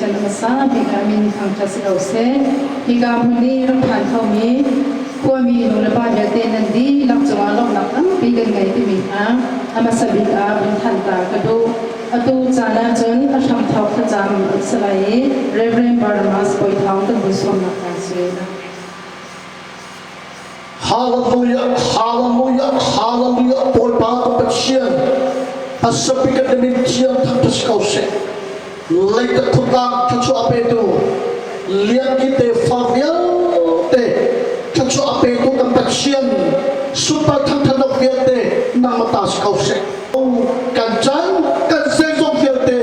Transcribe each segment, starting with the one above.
Pathian a hmasa bik ah min thangṭhat si ko seh. Hika hmun i rak phan khomi khuami nulepa vialte nan dihlak cungah lawmhnak tampi kan ngei timi kha a hmasa bik ah vun thanh ta ka duh. Atu caan ahcun a hramthawk thlacam a si lai i Reverend Barnabas Bawi Thawng kan vun sawmnak hna si. Hallelujah, hallelujah, hallelujah, Bawipa ka Pathian, a sapi kan min thiang thangṭhat si ko seh. Leitak phutlang thluachuah a petu, lianki tefa vialte thluachuah a petu kan Pathian, super thangṭhatnak vialte nangmah ta si ko seh. Kan chan, kan zeizong vialte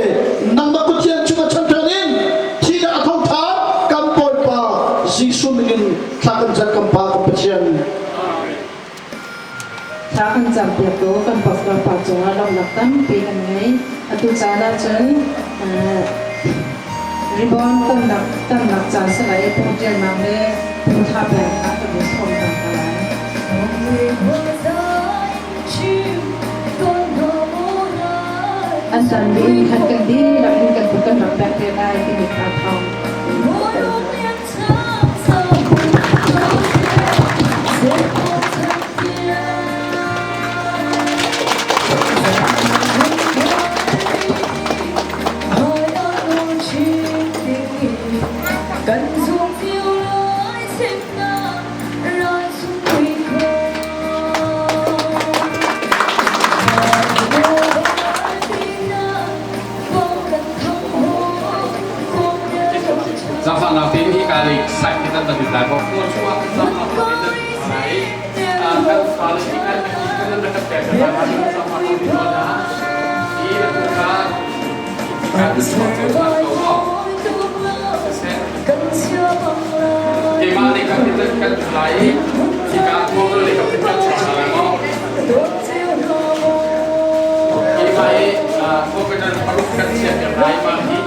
nangmah Pathian chung a chan ṭhan in thi le a tho ṭhan kan Bawipa Jesuh min in thla kan cam kan Pa kan Pathian. Thla kan campiak tu kan pastor pa cungah lawmhnak tampi kan ngei. Atu caan ahcun ribbon tonnak tonnak caan si lai i pungṭialnak le pungtha pek kha kan i sawm hna hna lai. An tan ding khan kan dihlak in kan kan rak pek te lai timi kha thawng. Kan zung cio lai semnak rai sung mui kho. Zaangfahnak tein hika lei site hi nan van lut lai maw? Phone chungah kan zaangfahnak tein nan lut lai. Kan fale nih kan kan nan rak kan pek lai ma zaangfahnak tein tuan ah hi na tu kha hika nan chuak cio hna ko maw? Siseh. Keimah nih kan kan lai i hika phone lei kan kan chuak hna lai maw? Keimah i coconut paruk kan chiah piak lai mah hi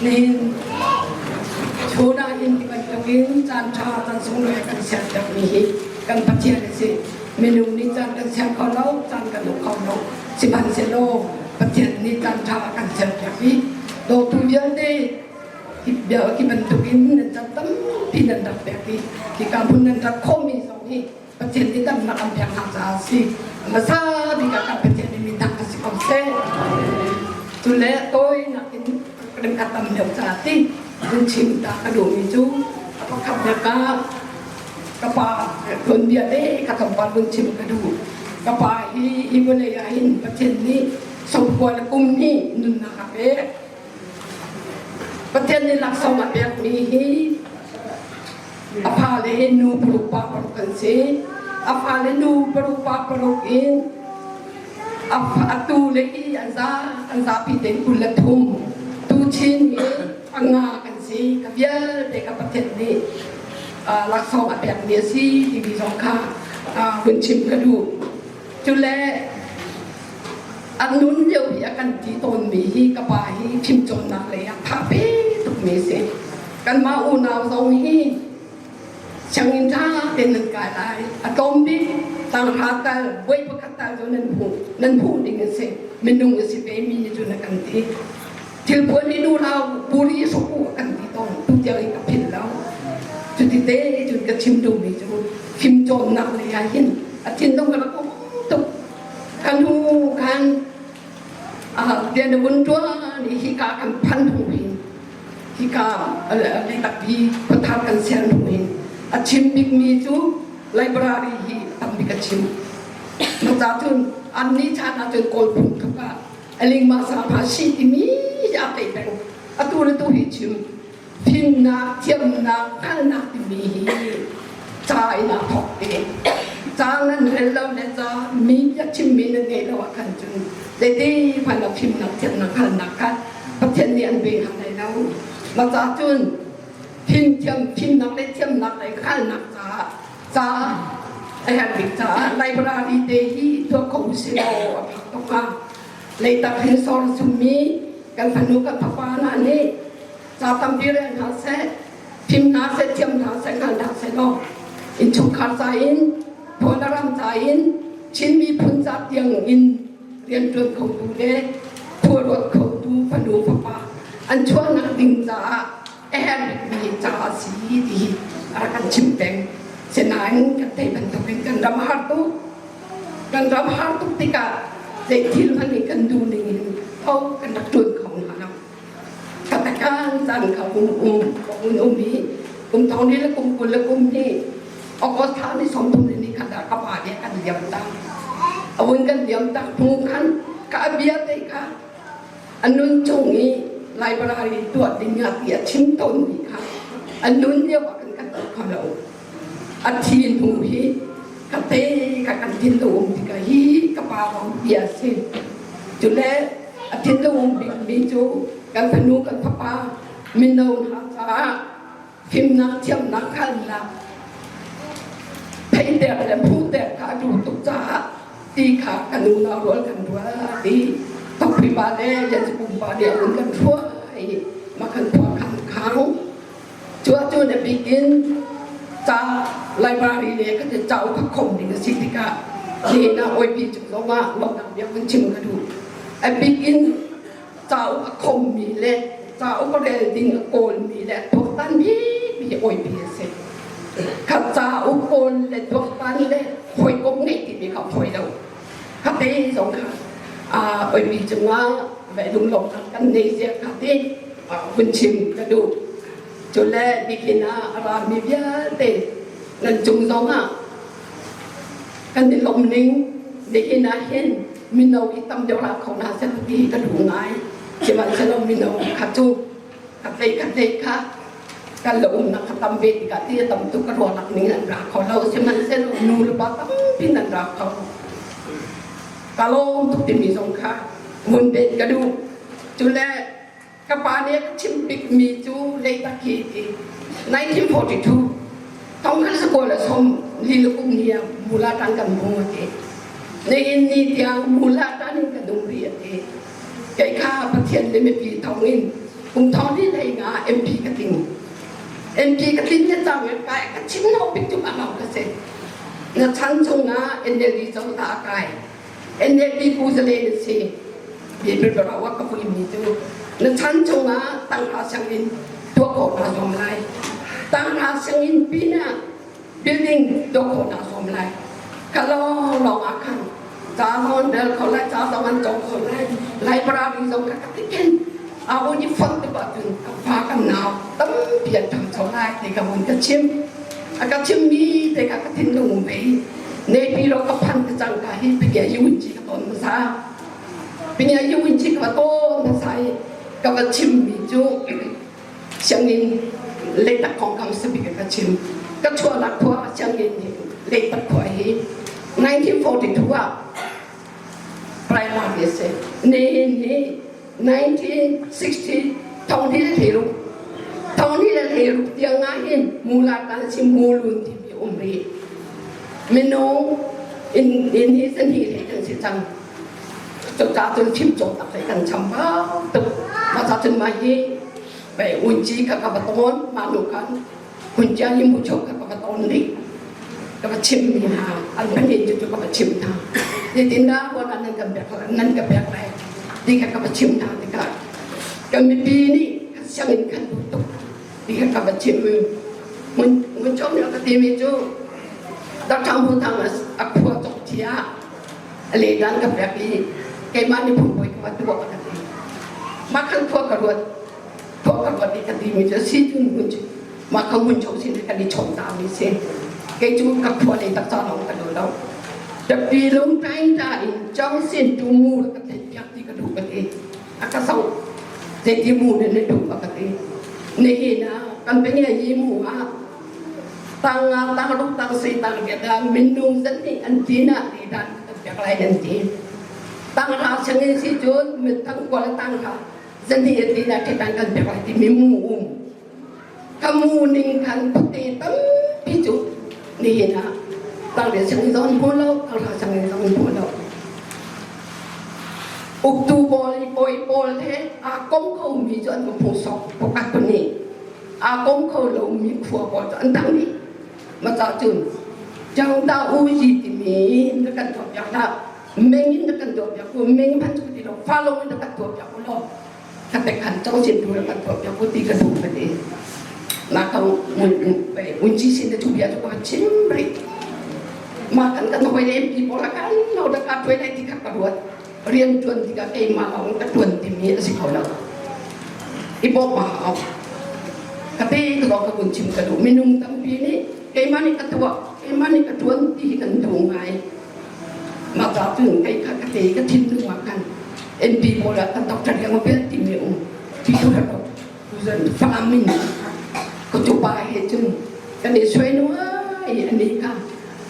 Nihin chun ah hin ti bantukin caan ṭha caan sunglawi a kan serpiakmi hi kan Pathian a si. Minung nih caan kan ser kho lo, caan kan uk kho lo. Sihmanhsehlaw Pathian nih caan ṭha a kan serpiak i dawtu vialte hi bia hi bantukin nan caan tampi nan rak pek i hika hmun nan rak khawhmi zong hi Pathian. Pathian nih damnak an pek hna caah a si. Hmasa bik ah kan Pathian nih min thang si ko seh. Cu le tawinak in kan ka tam deuh caah ti hun chim ta ka duhmi cu a pakhatnak ah ka pa tuanbia te ka tlawmpal hun chim ka duh. Ka pa hi hi vawlei ah hin Pathian nih sopua le kum nih nunnak a pek. Pathian nih laksawng a pekmi hi a fale hi nu paruk pa paruk an si. A fale nu paruk pa paruk in atu le hi an za an zapi tein 23 tuchin hi panga kan si. Ka vialte ka Pathian nih laksawng a pekmi a si timi zong kha hun chim ka duh. Cule a nun lio hi a kan ti tawnmi hi ka pa hi fimcawnnak lei ah thape tukmi a si. Kanmah unau zong hi sianginn ṭha tein nan kai lai. A tlawm bik tanghra tal voi pakhat tal cu nan hmuh nan hmuh ding a si. Minung a si ve mi nih cun a kan ti. Thilpuan hi nu lau puri hruk u a kan ti tawn. Tu tiang in ka philh lo. Cuti te cun ka chim duhmi cu fimcawnnak lei ah hin a thinlung ka rak um tuk. Ka nu khan rian a vun ṭuan i hika kan phan hnu hin hika leitak hi khuathar kan ser hnu hin a chim bikmi cu library hi tam bik a chim. Maca cun an nih chan ahcun Kawl phung tluk ah alingma sapha si timi a tei peng. Atu le tu hi chim. Fimnak, thiamnak, hngalhnak timi hi ca in aa thawk te. Ca nan rel lo le ca mi bia chimmi nan ngeih lo ahkhan cun zeiti hmanh lo fimnak, thiamnak, hngalhnak kha Pathian nih an pe hna lai lo. Mah ca cun fimthiam, fimnak le thiamnak le hngalhnak caah ca a herh bik caah library te hi tuah kho usih law a phak tuk hnga. Leitak hrinsor zummi kan fanu kan fapa hna nih ca tampi rel hna seh, fim hna seh, thiam hna seh, hngal hna seh law innchungkhar ca in, phun ram ca in, Chin miphun ca tiang in rianṭuan khotu le khua ruat khotu fanu fapa an chuahnak ding caah a herh bikmi ca a si ti hi a rak kan chim peng. Sinain kan theih bantukin kan ram har tuk. Kan ram har tuk tikah zei thil hmanh in kan duh ning in tho kan rak ṭuan kho hna lo. Katakan caan kha um um un um i kum thong ni le kum 20 le kum hnih August thla ni 30 ni khat ah ka pa nih kan liam tak. A vun kan liam tak hnu khan ka bia te kha a nun chung i library tuah ding ah ti a chim tawn mi kha a nun lio ah kan kan tuah kho lo. A thi hnu hi ka te ka kan thinlung um tikah hi ka pa kong bia a si. Cule a thinlung um bikmi cu kan fanu kan fapa mino hna caah fimnak thiamnak hngalhnak theihter le hmuhter kha a duh tuk caah ti kha kan unau rual kan ruat i tokpi pa le Lianzipum pa nih a vun kan hruai i makhan khua khan khang Cu ahcun a bik in ca library le ka cauk kha khom ding a si tikah nihin ah oipi cung zongah lawmhnak bia vun chim ka duh. A bik in cauk a khommi le cauk a rel ding a kawlmi le a tuaktan bikmi hi oipi a si. Kha cauk kawl le tuaktan le hawikom ngeih timi kha fawi lo. Kha te zong kha oipi cungah ve lunglawmhnak kan nei zia kha te vun chim ka duh. Cule nihin ah a rami vialte nan cung zongah kan i lawm ning nihin ah hin mino hi tam deuh ra kho hna seh ti ka duh ngai. Sihmanhsehlaw mino kha cu khat lei khat lei kha kan lo umnak kha tam ve tikah ti a tam tuk ka ruahnak ning an ra kho lo. Sihmanhsehlaw nu le pa tampi nan ra kho. Ka lawm tuk timi zong kha vun bet ka duh. Cule ka pa nih a ka chimh bikmi cu leitak hi ti 1942 thong khat sakua le som li le kum ni ah mula tan kan hmu a ti. Nihin ni tiang mula tan in kan um rih a ti. Kei kha Pathian le mipi thong in kum thong li hlei nga MP ka tling. MP ka tlin le cang in kai ka chim lo bik cu amang ka si. Na chan chungah NLD cozah a kai. NLD kuzale na si. Bible barawa ka mi cu na chan chungah tangka sianginn tuah khawh naa zuam lai. Tangka sianginn pinah building tuah khawh naa zuam lai. lai. Ka lawng lawng ah khan ca zong an rel kho lai, ca zong an cawng kho lai. Library zong ka ka tikin a hun i fonh tik ahcun ka fa kan nau tampi an ṭhangcho lai ti ka hun ka chim. A ka chimmi te kha ka thinlung um ve i Naypyidaw ka phan ti cang ka hi pingia yunci ka ton hmasa. Pingia yunci ka va ton hmasa i ka va chimmi cu sianginn Leitak kongkam sabik ka chim. Ka chuahnak khua sianginn Leitak khua hi 1942 ah primary a si. Nihin hi 1960 thong hi le hleiruk thong hi le hleiruk tiang ah hin mula tan si mulun timi um rih. Minung in in hi san hi hlei kan si cang. Cucaah cun fim cawknak hlei kan chambau tuk. Mah cun mah hi pei unci kha ka va tawn mah nu khan huncia hi mucho kha ka va tawn rih. Ka va chim mi hna an pahnih cu cu ka va chim hna. Zeitindah huan nan kan pek nan ka pek lai ti kha ka va chim hna tikah kan mipi nih sianginn khan duh tuk ti kha ka va chim. Ngun chom nih a ka timi cu Dr. Hu Thang a khua cawk thia a lehdan ka pek i keimah nih phungbawi ka va tuah ka ti. Mah khan khua ka ruat khua ka ruat i ka timi cu si cun hun cu mah kha hun chok sin kan i chawm ta mi si. Kei cu ka khua lei tak ca lawng ka duh lo. Tapi lung tain ta in chong sin tu mu ka theih piak ti ka duh ka ti. A ka so zeiti mu ne na duh ka ti. Nihin ah kan penye yi mu ah tang nga tang ruk tang si tang riat ah minung zat nih an ti na ti dan kan pek lai an ti tang ra changin si cun mit tang kual tang kha zat nih an ti na ti dan kan pek lai ti mi mu um ka mu ning khan pute tampi cu nihin ah tang riat changin zong an hmu lo tang ra changin zong an hmu lo uktu pawl pawi pawl he aa kom kho mi cu an va phung sok pokat nih aa kom kho lomi khua pawl cu an dang dih. Mah cun Jangta U Yi timi na kan tuahpiak hlah. Meng in na kan tuahpiak u, meng hmanh cu ti lo, fa lo in na kan tuahpiak u law khatek khan cawsin tu na kan tuahpiak u ti ka duh ka ti. Mah ka un chi sin na cu bia cu ka chim rih. Mah kan kan hoi le MP pawl a kan lo da ka tuai lai ti kha ka ruat. Rian ṭuan tikah keimah lawng ka ṭuan timi a si kho lo. I bawmh a hau. Ka te ka ka kun chim ka duh. Minung tampi nih keimah nih ka tuah, keimah nih ka ṭuan ti hi kan duh ngai. Mah ca cun kei kha ka te ka thinlung ah khan MP pawl ah kan doctor yang bel timi um. Ti tu ka tuzan Falam in ka tupa he cun kan i suai nuai ani kha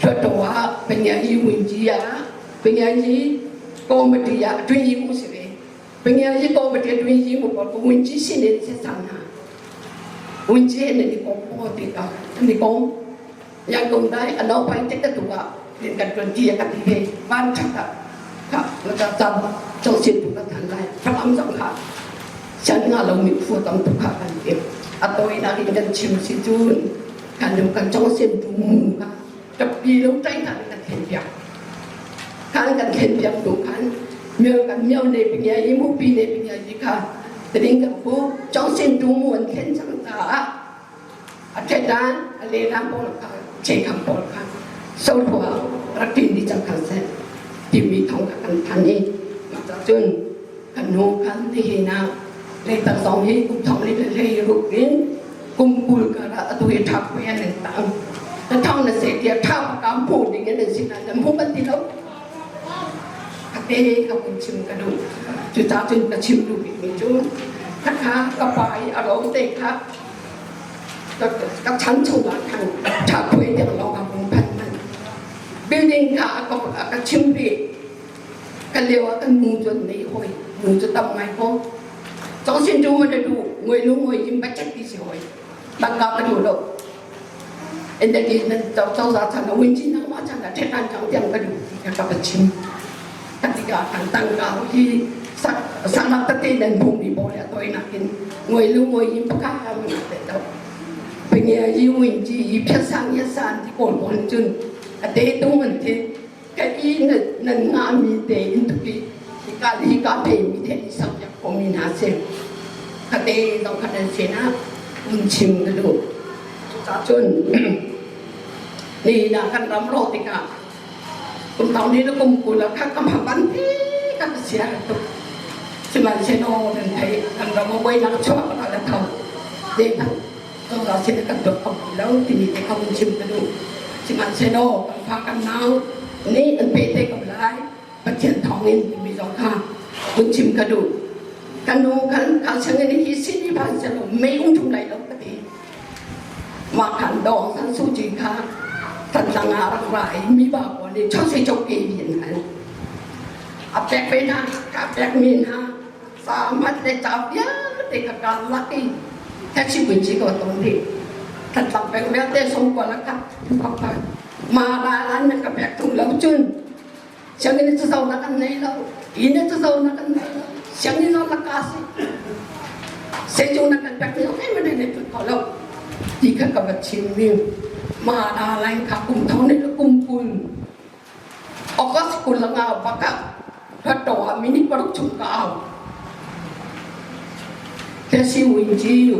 Hluttaw ah penya i wunji ah Pengiayi committee ah ṭuin mu si ve. Pengiayi committee ṭuin yi mu pawl wunci sin in se sang hna. Wunci he nan i kom maw ti ka an i kom. Yang kong dai a no pai te ka tu ah din kan ṭuan ti ka ti ve. Van ṭhat ah kha na ka cam cho sin tu ka than lai. Falam zong kha chan nga lo mi phu tam tu kha kan ti. A toi na in kan chim si cun kan kan chong sin tu mu kha Tappi lo ṭai hna kan thlen piak. Khan kan thlen piak tu khan myo kan myo ne pingia i mupi ne pingia i kha tading kan pu chong sin tu mu an thlen cang caah a ṭhetan a le ram pawl kha chekham pawl kha so thua rak tin di cang khan se timi thong kha kan than i cun kan nu khan nihin ah leitak zong hi kum thong li le hlei ruk in kum 20 kar ah atu hi ṭha pui an in tang na thang na se tiah ṭha kam phu ding in an si na nan hmu ban ti lo ka te ka kun chim ka duh cucaah cun ka chim duh bikmi cu khakha ka pa i a ro te kha ka chan chung ah khan ṭha phui tiang lawng a hung phan man building kha a ka chim rih kan lio ah kan nu cu an nei hoi nu cu tam ngai ko Cong sin tu na duh ngoi lu ngoi im budget ti si hoi tangka ka duh lo in da ti nan cho cho za chan na win chin na ma chan na thet an chang tiang ka duh ti ka ka chim ka ti ka kan tangka hi sak sak ta te nan phung mi bo le toi na kin ngoi lu ngoi im pa ka mi te to pengia yi win ji yi phet sang ya san ti kol bon chun a te tung an thi Ka i nan ngahmi te in tupi hika le hika pemi te i sak piak komi hna si. Kate zong kha nan sinah vun chim ka duh. Cucaah cun. Ni na kan ram ro tikah kum thong ni le kum 20 kha kam ban ti kan sia tuk. Sihmanhsehlaw nan thei kan ram a buainak chuak ka la tho. De kan cozah sin kan tuah kho ti lo timi te kha hun chim ka duh. Sihmanhsehlaw kan fa kan nau nih an pe te ko lai. Pathian thawng in timi zong kha hun chim ka duh. Kan nu kan ka changin hi sin i phan selaw mei ung thum lai lo ka ti. Mah khan dawng San Suu Kyi kha Thantlang ah rak ra i mi pa pawl nih chawse chawke in an a pek ve hna ka pek mi hna sa hmat le ca vialte ka ka lak i taxi kun ci ko tong dih Thantlang peng vialte song ko la ka ma la lan na ka pek tung lo cun sianginn cu zonak an nei lo inn cu zonak an nei lo sianginn zong laka si sehcung na kan pek ni okay man ne tut kho lo ti kha ka va chim mi ma da lai kha kum thong ne kum 20 August 25 baka hlatto ah minute 6 chung ka au Tesi win ji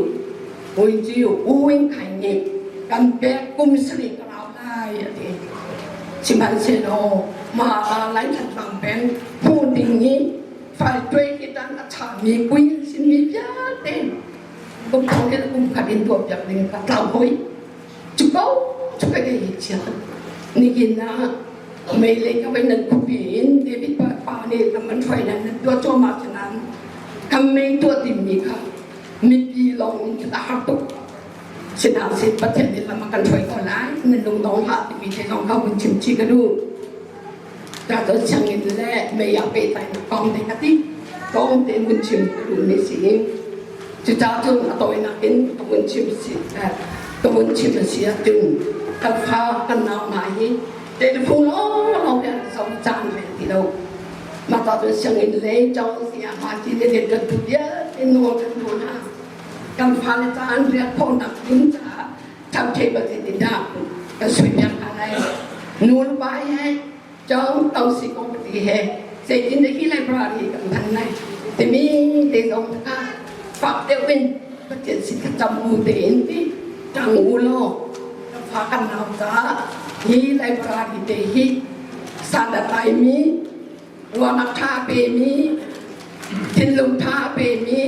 win ji u win khai ni kan pek kum sari ka rau lai ati Sihmanhsehlaw mah lai Thantlang peng phu ding hi fai tuai hi tan a ṭhami kui simi vialte kum thong in kum khat in tuahpiak ding kha tlau hoi. Cu ko cu ka hi chia. Nihin ah mei lei ka vai nan khuapi in David pa pa nih lam an hruai nan nan tuah cuahmah nain kan mei tuah dingmi kha mipi lawng in a har tuk. Sihmanhsehlaw Pathian nih lam a kan hruai ko lai nan lungdong hlah timi te zong kha hun chim chih ka duh. Ta cun sianginn le mei ah pehtlainak kong te ka ti kong tein hun chim ka duh ni si. Cucaah cun a tawinak in ka hun chim si ka hun chim a si ahcun kan fa kan nau hna hi telephone lawnglawng he an zoh caan len ti lo. Mah ta cun sianginn lei cang sayama ti le rian kan tu vialte nawl kan duh hna. Kan fale ca an riak khawhnak ding caah timetable zeitindah kan suipiak hna lai. Nu le pa he cang tausi committee he zeitin hi library kan hman lai timi te zong kha fak deuh in Pathian sin kha cam bu tein ti ṭang u law kan fa kan nau caah hi library te hi san a tlaimi ruahnak ṭha a pemi thinlung ṭha a pemi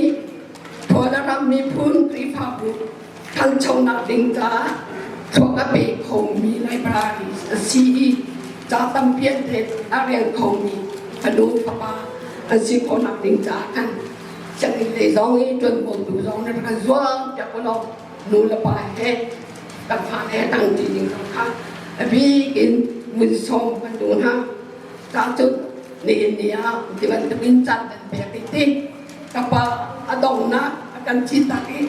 Kawlram ram miphun Khrihfabu ṭhanchonak ding caah thluak a pe khomi library a si i ca tampi an thet a rel khomi fanu fapa an si khawhnak ding caah khan sianginn lei zong i ṭuanvo tu zong na rak zuam piak ulaw nu le pa he kan fale he tangṭi ding zong kha a bik in vun sawm kan duh hna. Ca cu nihin ni ah ti bantukin caan kan pek i ti ka pa a donghnak a kan thihtak i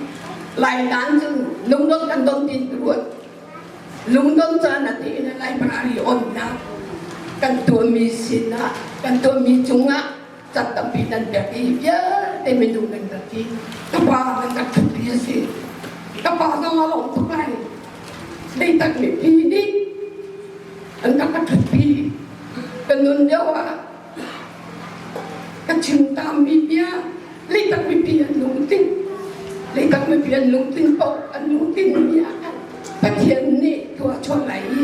Laidan cun lungdon kan don tin ka ruat. Lungdon caan a ti in library onnak kan tuahmi sinah kan tuahmi cungah cat tampi nan pek i vialte minung nan rak ti. Ka pa nan rak thutpi a si. Ka pa zong a lawm tuk lai. Leitak mipi nih an rak ka ṭhutpi. Ka nun lio ah ka chim taammi bia leitak mipi an lungtling. Leitak mipi an lungtling paoh an lungtling mi ah khan Pathian nih thua chuah lai i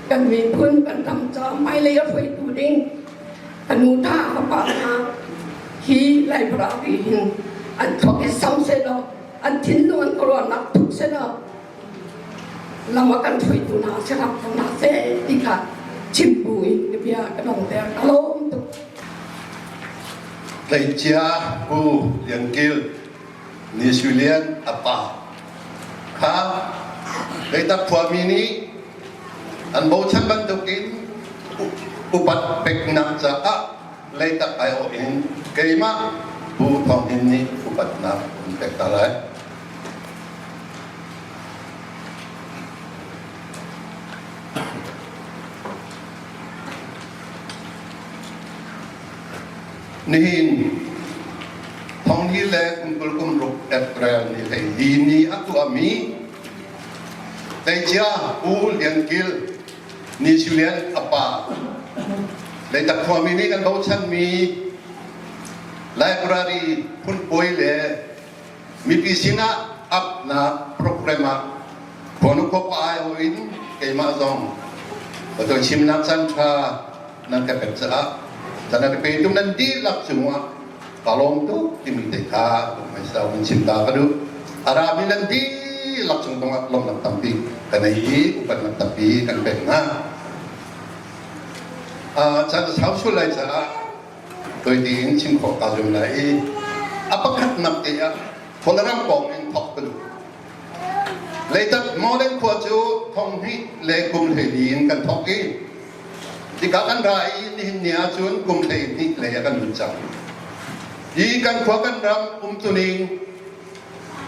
kan miphun kan ram ca hmailei a hruaitu ding ka nu tha ka pa hna hi library hin an thluak i sam sehlaw an thinlung an khuaruahnak thuk sehlaw lam a kan hruaitu hna saram ko hna seh ti kha chim bu in ka bia ka dongter ka lawm tuk. Tleicia Pu Lian Kil Ni Sui Lian a pa kha Leitak khuami nih an bochan bantukin upat peknak caah Leitak aiawh in keimah Pu Thawng Hnin nih upatnak an pek ta lai. Nihin thongli le kum 20 kum ruk April ni 14 ni a tuahmi Teicia Pu Lian Kil Ni Siu Lian a pa Leitak khuami nih kan bochanmi library phunpawi le mipi sinah apnak program ah khuanu khuapa aiawh in keimah zong. Ka chimnak caan ṭha nan ka pek caah caan a ka petu nan dihlak cungah ka lawm tuk timi te kha hmaisa in chim ta ka duh. A rami nan dihlak cung zongah lawmhnak tampi ka nei i upatnak tampi kan pek hna. Caan a sau sual lai caah toi tiin chim khawh kaa zuam lai i a pakhatnak te ah Kawlram kong in thawk ka duh. Leitak modern khua cu thonghnih le kum 12 in kan thawk i tikah kan ra i nihin ni ahcun kum 12 lei ah kan lut cang. Hi kan khua kan ram umtuning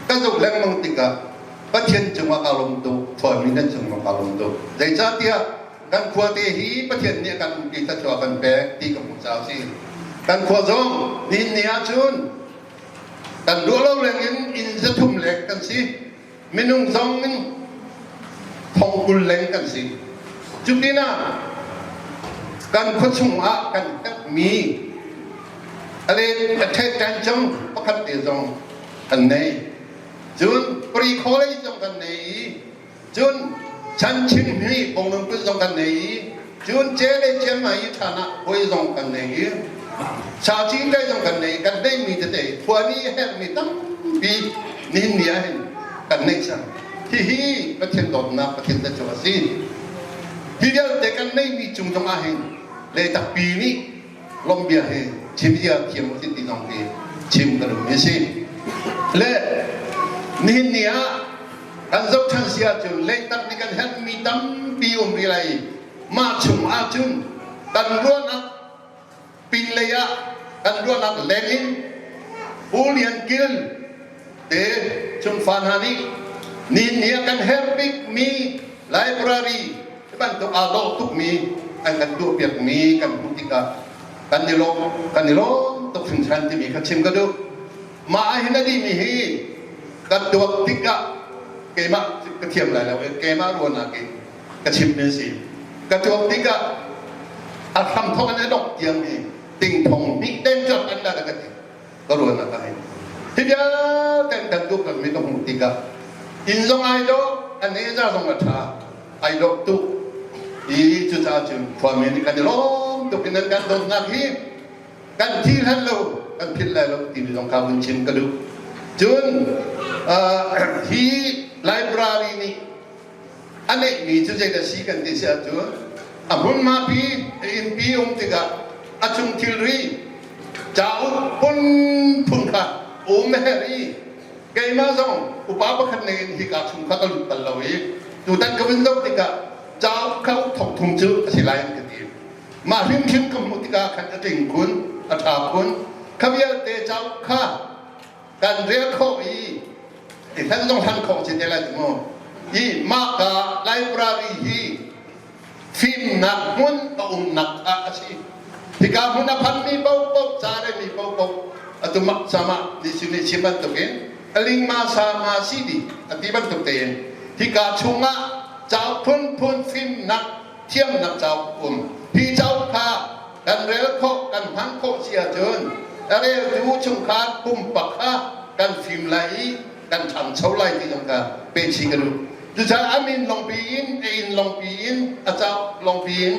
ka zoh lengmang tikah Pathian cungah kaa lawm tuk, khuami nan cungah kaa lawm tuk. Zeicahtiah kan khua te hi Pathian nih a kan umpi thluachuah a kan pek ti ka hmuh caah a si. Kan khua zong nihin ni ahcun Kan ruah lo lengin inn 300 leng kan si. Minung zong in 40,000 leng kan si. Cutinah kan khua chungah kan herhmi a len a ṭhen cang pakhat te zong kan nei. Cun pre college zong kan nei i Cun chanchin hi bonglungput zong kan nei i cun ce le ciam i ṭhan ah hawi zong kan nei i saci kai zong kan nei kan neimi tete khua nih herhmi tampi nihin ni ah hin kan neih cang. Hihi Pathian dawtnak Pathian cu a si. Hi vialte kan neihmi cung zong ah hin leitakpi nih lawmhbia hi chim zia thiam usih ti zong hi chim ka duhmi a si. Le nihin ni ah kan zoh ṭhan si ahcun leitak nih kan herhmi tampi um rih lai i mah chung ahcun kan ruahnak pinlei ah kan ruahnak leng in Pu Lian Kil te chungfa hna nih nihin ni ah kan herh bikmi library bantuk aa dawh tukmi an kan tuahpiakmi kan hmuh tikah kan i lawm kan i lawm tuk hringhran timi kha chim ka duh. Mah ah hin a dihmi hi ka tuak tikah keimah ka thiam lai lo i keimah ruahnak in ka chimmi a si. Ka tuak tikah a hramthawk in a dongh tiang hi ting thong hnih deng cu an dah ka ti. Ka ruahnak ah hin. Hi vialte kan tuak mi ka hmuh tikah inn zong ai dawh, an eza zong a ṭha, ai dawh tuk. I cucaah cun khuami nih kan i lawm tuk in nan kan dawtnak hi kan thi hlan lo kan philh lai lo timi zong kha vun chim ka duh. Cun hi library nih a neihmi cu zeidah si kan ti si ahcun a hmunhma pi a innpi um tikah a chung thilri cauk phunphun kha um her i keimah zong upa pakhat ning in hika chung kha ka lut bal lo i tutan ka vun zoh tikah cauk kha uk thong thum cu a si lai an ka ti. Mah hrimhrim ka hmuh tikah khan a tling khun, a ṭha khun. Kha vialte cauk kha kan rel khawh i i hlan zong hlan khawh si te lai cu mu. I mah ka library hi fimnak hmun a umnak ah a si. Hika hmun a phanmi paohpaoh, ca relmi paohpaoh atu mak sama nih sin nih chim bantukin alingma sama si di a ti bantuk tein hika chungah cauk phunphun fimnak thiamnak cauk um. Hi cauk kha kan rel khawh, kan hman khawh si ahcun a reltu chungkhar pumpak kha kan fim lai i kan ṭhangcho lai ti zong kha pehchih ka duh. Cucaah a min lawngpi in, a inn lawngpi in, a cauk lawngpi in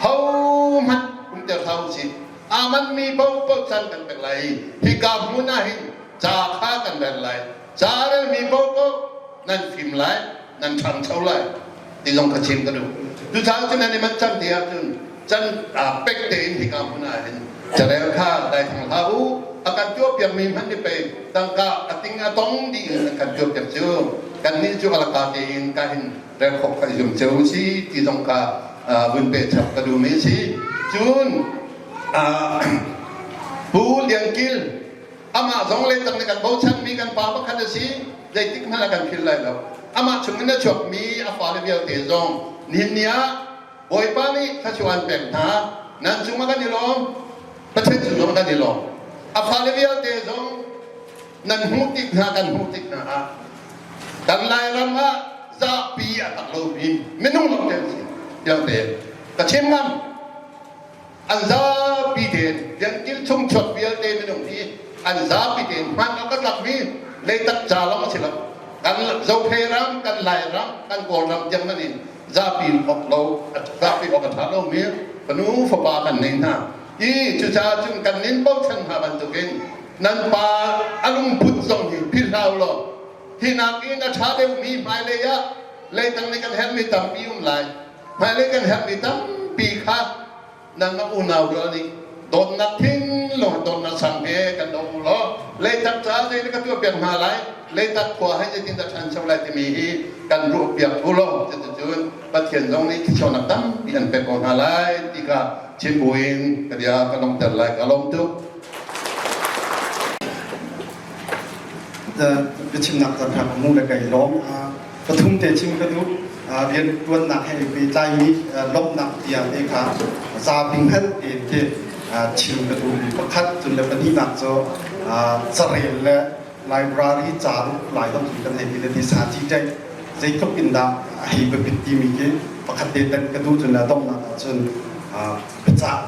hohmanh umter hlah usih. Aa manmi paohpaoh caan kan pek lai i hika hmun ah hin ca kha kan rel lai. Ca a relmi paohpaoh nan fim lai, nan ṭhangcho lai ti zong kha chim ka duh. Cucaah cun nan i manh cang ti ahcun can aa pek tein hika hmun ah hin carel kha daithlang hlah u. A kan tuahpiakmi hmanh nih pei tangka a ting a tong dih in an kan tuahpiak cu. Kannih cu a laka tein ka hin rel khawh kha i zum cio si ti zong kha vun peh chap ka duhmi a si. Cun Pu Lian Kil Amah zong leitak nih kan bochanmi kan pa pakhat a si. Zeitik hmanh a kan philh lai lo. Amah chungin a chuakmi a fale vialte zong nihin ni ah Bawipa nih thluachuah an pek hna. Nan cungah kan i lawm. Pathian cung zong kan i lawm. A fale vialte zong nan hmuh tik hna kan hmuh tik hna ah kan Lairam ah zapi a tak lomi minung lawng te an si. Tiang te ka chim ngam. An zapi tein riankil chung chuak vialte minung hi an zapi tein hman awk a tlakmi leitak ca lawng a si lo. Kan Zophei ram, kan Lairam, kan Kawlram tiang man in. Zapi awk lo zapi awk a ṭha lomi fanu fapa kan nei hna. I cucaah cun kan nin bochan hna bantukin nan pa a lungput zong hi philh hlah u law hi nakin a ṭha deuhmi hmailei ah leitang nih kan herhmi tampi um lai. Hmailei kan herhmi tampi kha nangmah unau rual nih dawtnak thinlung dawtnak sang he kan do u law leitak ca zei na ka tuah piak hna lai leitak khua hai zeitin dah ṭhancho lai timi hi kan ruah piak u law cuticun Pathian zong nih thluachuahnak tampi an pek ko hna lai ti kha chim buin ka bia ka lawmter lai ka lawm tuk. Biachimnak caan ṭha ka hmu le kai lawm. Pathum te chim ka duh. Rianṭuannak he pehtlaimi lawmhnak bia te kha zapi hngalh tein khi chim ka duhmi pakhat cun le pahnihnak cu carel le library ca lai dong khi kan hei ti le ti sa ci ṭaih zeitluk in dah a hei biapit timi khi pakhat te tan ka duh cun le donghnak ahcun biacah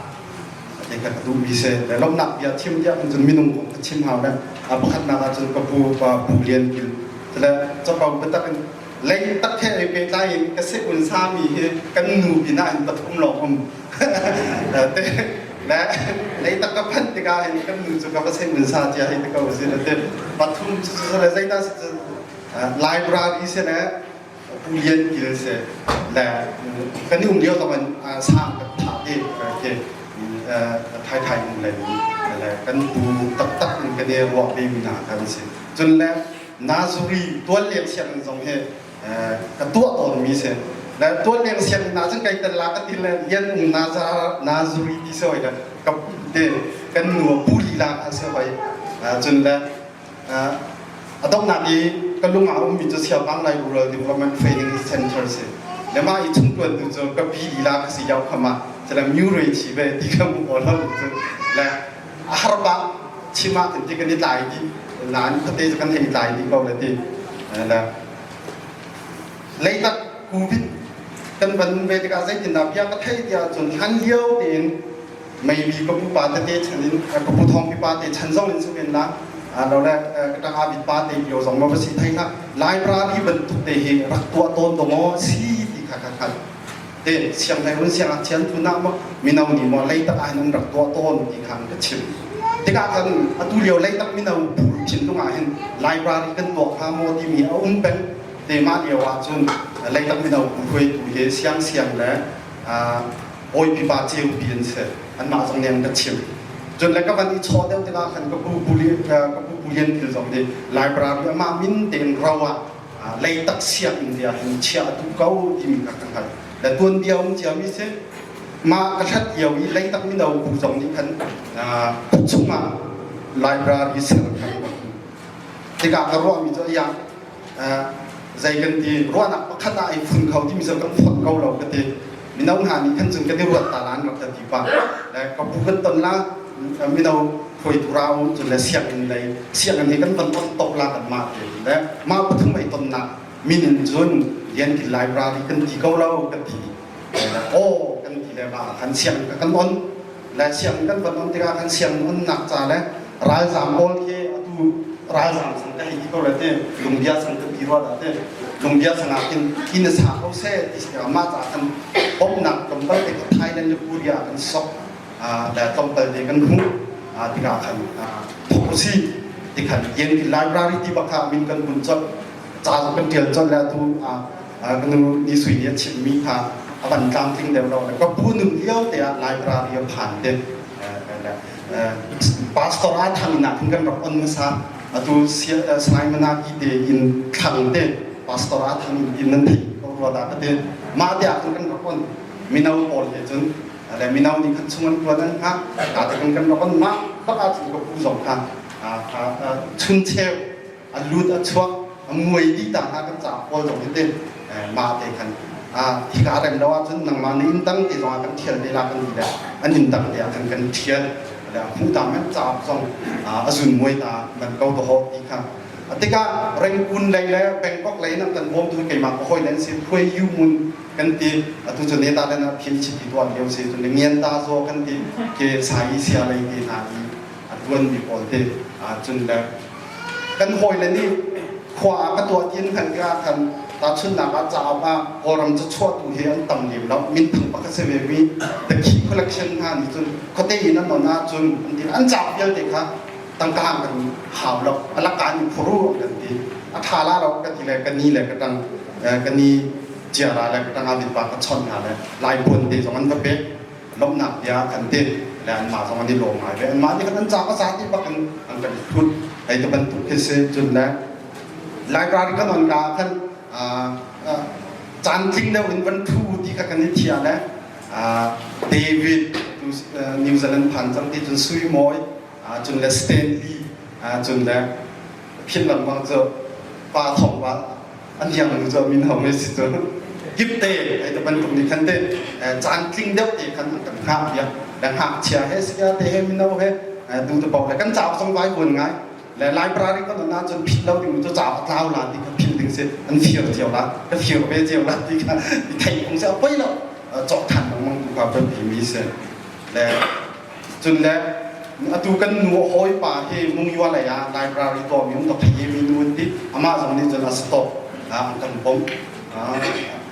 te kha ka duhmi si le lawmhnak bia chim tiah cun minung kong ka chim hau le pakhatnak ahcun ka pu pa Pu Lian Kil le capo biatak in lei tak he ai pehtlai in ka se un sami hi kan nu pinah in pathum lawng um te le lei tak ka phanh tikah hin kan nu cu ka va se un sa cia hei ti ko si le te pathum cu cu le zeidah si cu library si le Pu Lian Kil si le kan i um lio zong in sang kan thah te ke thai thai um le le kan pu taktak in kan i ruah ve mi hna kan si cun le Nazuri tualleng sianginn zong hi ka tuah tawnmi si. Le tualleng sianginn ah cun kai tel la ka ti le lian um Nazuri ti si hoi le ka te kan nu pu lila kha si hoi. Cun le a donghnak i ka lung ah ummi cu Siapang Lai Rural Development Training Center si. Le mah i chungtuan tu cu ka pi lila ka si yau khama cala mure chi ve ti ka mu aw lo cu le a har bak chim ah kan ti kan i tlai dih nain khuate cu kan hei i tlai dih ko le ti le leitak covid kan van ve tikah zeitindah bia ka theih tiah cun hlan lio tein maybe ka pupa tete chan in ka pu thawng pipa te chan zong in sumin la lo le ka tang abit pa te lio zong ma va si thai hlah library bantuk te hi rak tuah tawn dong si ti kha kha khan te sianghleirun siangngakchia an tlun ah maw mino nih maw leitak ah hin an rak tuah tawn ti kha an ka chim tikah khan atu lio leitak mino bu thinlung ah hin library kan tuah hnga maw timi a um peng te mah lio ah cun leitak mino bu hruaitu hi siang siang le bawi pipa ceu pi an si anmah zong nih an ka chim cun le ka van i chawh deuh tikah khan ka pu pu ka pu pu lian thil zong nih library amah min tein ro ah leitak sianginn te ah hin chiah a duh ko timi kha ka hngalh le tuanbia um ciami si mah ka hlat lio i leitak mino bu zong nih khan khuachung ah library ser kha tikah ka ruahmi cu ya zei kan ti ruahnak pakhat ah ai phun kho timi cu kan phot ko lo ka ti mino hna nih khan cun kan i ruat ta lan rak ka ti pa le ka pu kan ton la mino hruaitu ra um cun le sianginn lei sianginn hi kan van ton top la kan mah te le mah pathum ai tonnak min in cun Liankil library kan ti ko lo kan ti aw kan ti le ma kan siang kan on le siang kan van on tikah kan siang onnak ca le ralzam pawl khi atu ralzam sang ka hei ti ko le te lungbia sang kan ti rua dah te lungbia sang ah khin inn a sa ko seh ti si mah ca khan bawmhnak tlawmpal te kha Thailand le Korea kan sok le tlawmpal te kan hmuh tikah khan thok usih ti khan yen library ti bak kha min kan hun colh ca kan ṭial colh le atu ka nu ni sui nih a chimmi kha a van tlamtling deuh lo ka pu nun lio te ah library a phan te pastor a thang in ah khin kan rak on hmasa atu Simon ki te in thlang te pastor a thang in nan theih ko rua dah ka te mah te ah khin kan rak on mino pawl he cun le mino nih khan chung an tuan an hngak ka te kan kan rak on mah bak ah cun ka pu zong kha chun cheu a lut a chuak a muai dih ta hna kan ca pawl zong hi te mah te khan hika rem lo ahcun nangmah na inn tang te zong ah kan thial te la kan ti le an inn tang te ah khan kan thial le hmuh ta men ca zong a zun muai ta man ko to ho ti kha tikah Rangoon lei le Bangkok lei nan kan bawm tu keimah ka hawi nan si phuai yu mun kan ti atu cu neta le na phim chiti tuan lio si tu ngian ta zo kan ti ke sai sia lei te hna i a tuan mi pawl te cun le kan hawi le nih khua ah ka tuah tin khan ka khan. Tahchunhnak ah cauk ah Kawlram cachuahtu hi an tam lem lo. Minthang pakhat si ve mi The Key Collection hna nih cun khuate in an on ahcun an ti an cauk vialte kha tangka an kan hau lo. A laka an in phuru an kan ti. A tha la lo ka ti le ka ni le ka tang ka ni ciara le ka tang ah pa ka chon hna le lai buan te zong an va pek. Lawmhnak bia kan ti le anmah zong an i lawm ngai ve. Anmah nih khan an cauk a za ti bak in an kan i thut. Hei ti bantuk khi si cun le library kan on ka ah khan caan tling deuh in van thu ti kha kan i thia le David New Zealand phan cang ti cun Sui Mawi cun le Stanley cun le phin lengmang cu pa thong pa an hiang nu cu min ho me si cu gipte ai te bantuk nih khan te caan tling deuh te khan an kan hngak piak le ngakchia he sia te he mino he du te pau le kan cauk zong vai buan ngai le library kan on ahcun phit lo ding cu ca a tlau la ti kha phil ding si an fir cio la ka fir ve cio la ti kha i thei kong si a poi lo cawk than lengmang tu kha biapi mi si le cun le atu kan nu hawi pa hi mungyua lei ah library tuah mi um dok hi mi nu an ti amah zong nih cun a stop an kan bom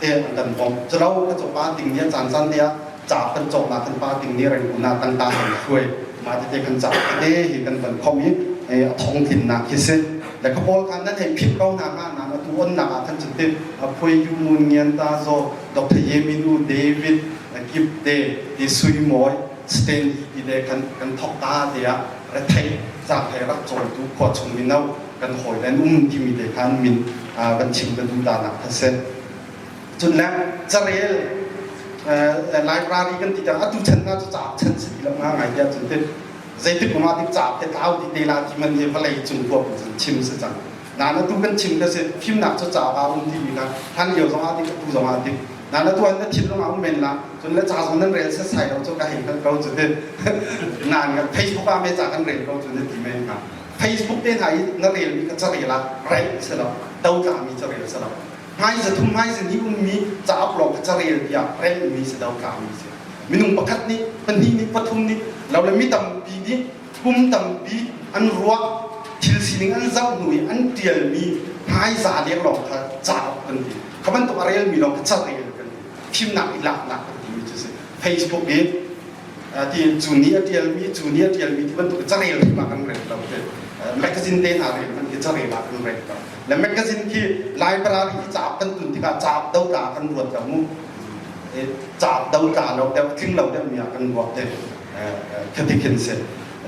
te an kan bom culo ka cu pa ting nia caan caan te ah ca kan cawk na kan pa ting nih rengkun ah tangka kan hruai mah tete kan ca tete hi kan van khom i a thong tlinnak khi si le ka pawl khan nan hei phit ko hna hnga nan atu onnak ah khan cun tin Phui Yu Mun Ngian Ta Zaw Dr. Yeminu David Kip te ti Sui Mawi Stanley ti te kan kan thok ta te ah rethei zang he rak cawltu khua chung mino kan hawi len um timi te khan min van chim ka duh ta nak kha si Cun le carel library kan ti tikah atu chan hna cu cauk chan si ti lo nga ngai tiah cun tin zeitik kum ah dik cauk te tlau ti te la ti man hi vawlei cung huap in cun chim si cang. Nain atu kan chim ka si fimnak cu cauk ah um timi kha hlan lio zong ah dik atu zong ah dik. Nain atu an na thinlung ah um men la cun le ca zong nan rel setsai lo cu ka hei hngalh ko cu tin. Nain Facebook ah me ca kan rel ko cu na ti men hnga. Facebook te hna i na relmi kha carel ah rel si lo, dotlami carel si lo. Hmai zathum hmai zahnih ummi cauk lawng kha carel tiah remhmi si dotlami si. Minung pakhat nih, pahnih nih, pathum nih, lo le mi tampi nih kum tampi an ruah thil sining an zoh hnu i an ṭialmi hmaiza leng lawng kha cauk kan ti. Kha bantuk a relmi lawng kha carel kan ti. Thimnak i laknak kan timi cu si. Facebook i ti cu nih a ṭialmi, cu nih a ṭialmi ti bantuk carel hrim ah kan rel lo ti. Magazine te hna rel hmanh khi carel ah kan rel lo. Le magazine khi library i cauk kan tun tikah cauk dotla kan ruat lo mu. Cauk dotla lo deuh, tling lo deuh mi ah kan ruat te. Khati khin si.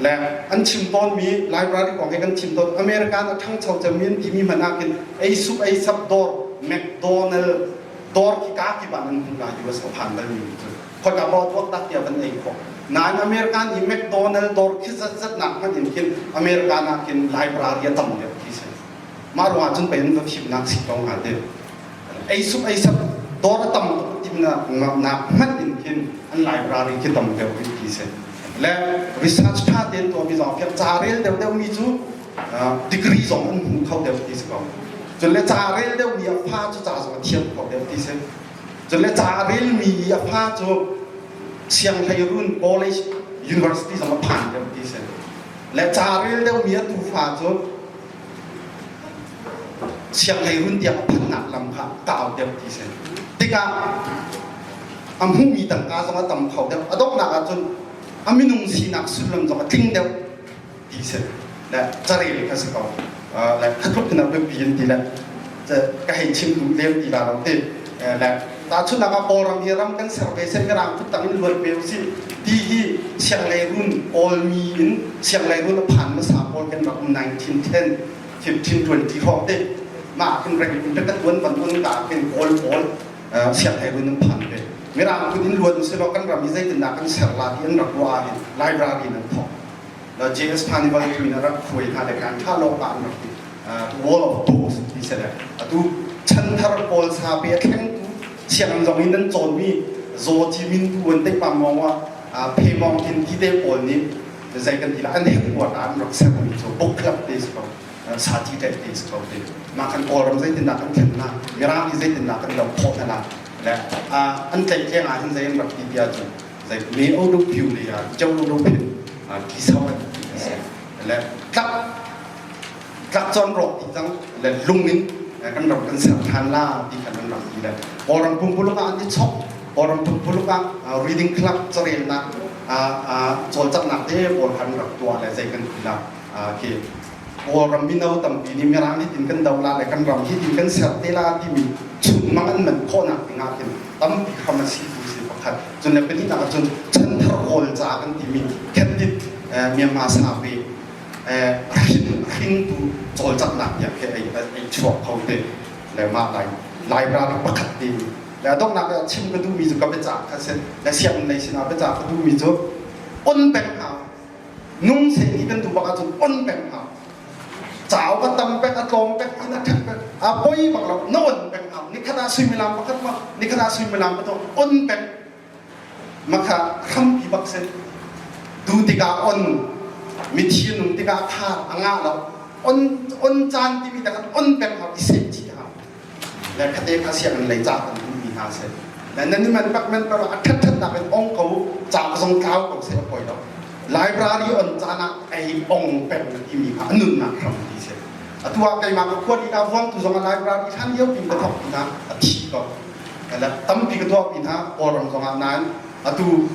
Le an chim tawnmi library kong he kan chim tawn American a ṭhangcho cemmi an timi hmanh ah khin ei sup ei sap dawr McDonald dawr khi ka kip ah nan hmu la US a phan balmi cu. Khoika maw tuak tak tiah van ei khawh. Nain American i McDonald dawr khi zatzat nak hmanh in khin American ah khin library a tam deuh ti si. Mah ruangah cun pei an va fimnak si ko hnga ti. Ei sup ei sap dawr a tam tuk timnak nak hmanh in khin an library khi tam deuh rih ti si. Le research tha tein tuahmi zong fiang ca rel deuh deuh mi cu degree zong an hmu kho deuh ti si ko. Cun le ca rel deuh mi a fa cu ca zong a thiam kho deuh ti si. Cun le ca a relmi i a fa cu sianghleirun college university zong a phan deuh ti si. Le ca rel deuhmi a tufa cu sianghleirun tiang a phanhnak lam kha kau deuh ti si. Tikah a hmuhmi tangka zong a tam kho deuh. A donghnak ahcun a minung sinak sullam zong a tling deuh ti si. Le carel kha si ko. Le khatluk in a biapi in ti le ka hei chim duh lem ti la lo ti. Le tahchunhnak ah Kawlram hi ram kan ser ve seh Mirang kut tang in luat ve usih ti hi sianghleirun Kawlmi in sianghleirun a phan hmasa pawl kan rak um 1910 1520 hrawng te mah khin reng in ka tuan van un ka khin Kawl pawl sianghleirun an phan ve Mirang kut in luat usih law kan ram hi zeitindah kan ser la ti an rak ruah ah hin library in an thawk JS Carnival tu in a rak hruai hna le kan tha lawng an rak ti wall of books ti se le atu chanthar pawl sa pe a thlengtu sianginn zong in nan cawnmi zaw ci min tu an te pam mong wa phe mong tin ti te pawl nih zei kan ti la an headquarter an rak ser mi cu book club te si ko sa ti te te si ko te mah kan kawlram zeitin dah kan thlen na mirang hi zeitin dah kan lo khawh na la le an tlaih leng ah hin zei an rak ti bia cu zei me o do piu le ya jo do do phin ti sau an ti si le tlak tlak chon rawk ti cang le lung in. Kan ram kan ser ṭhan la ti khan an rak ti le Kawlram pumpuluk ah an i chok. Kawlram pumpuluk ah reading club carelnak cawlcanghnak te pawl khan rak tuah le zei kan ti la khi Kawlram mino tampi nih Mirang hi tin kan do la le kan ram hi tin kan ser te la timi chunmang an manh khawhnak ding ah khin tampi hram a si tu si pakhat. Cun le pahnihnak ah cun chanthar Kawl ca kan timi Khendit Myanmar sape hringtu cawlcanghnak tiang khi ei chuak kho te le mah lai library pakhat te le a donghnak ah chim ka duhmi cu ka biacah kha si le sianginn lei sinah biacah ka duhmi cu on peng hau nung sen hi kan duh bak ahcun on peng hau cau ka tam pek a tlawm pek in a ṭhat pek a poi bak lo na on peng hau nikhat ah suimilam pakhat ma nikhat ah suimilam pathum on peng Makha hrampi bak si. Tu tikah on, mithi nung tikah khar a ngah lo. On, on caan timi te khan on peng hau, i seh chih hau. Le khate kha sianginn lei ca kan duhmi hna si. Le nan i man pak man pak a ṭhat ṭhatnak in ong ko, ca zong tlau ko seh a poi lo. Library on caan ah ei ong peng timi kha a nunnak hrampi si. Atu ah keimah ka khua lila vuangtu zong a library hlan lio pin ka thawk ti hna, a thi ko. Tampi ka tuah pin ah Kawlram zong ah nain atu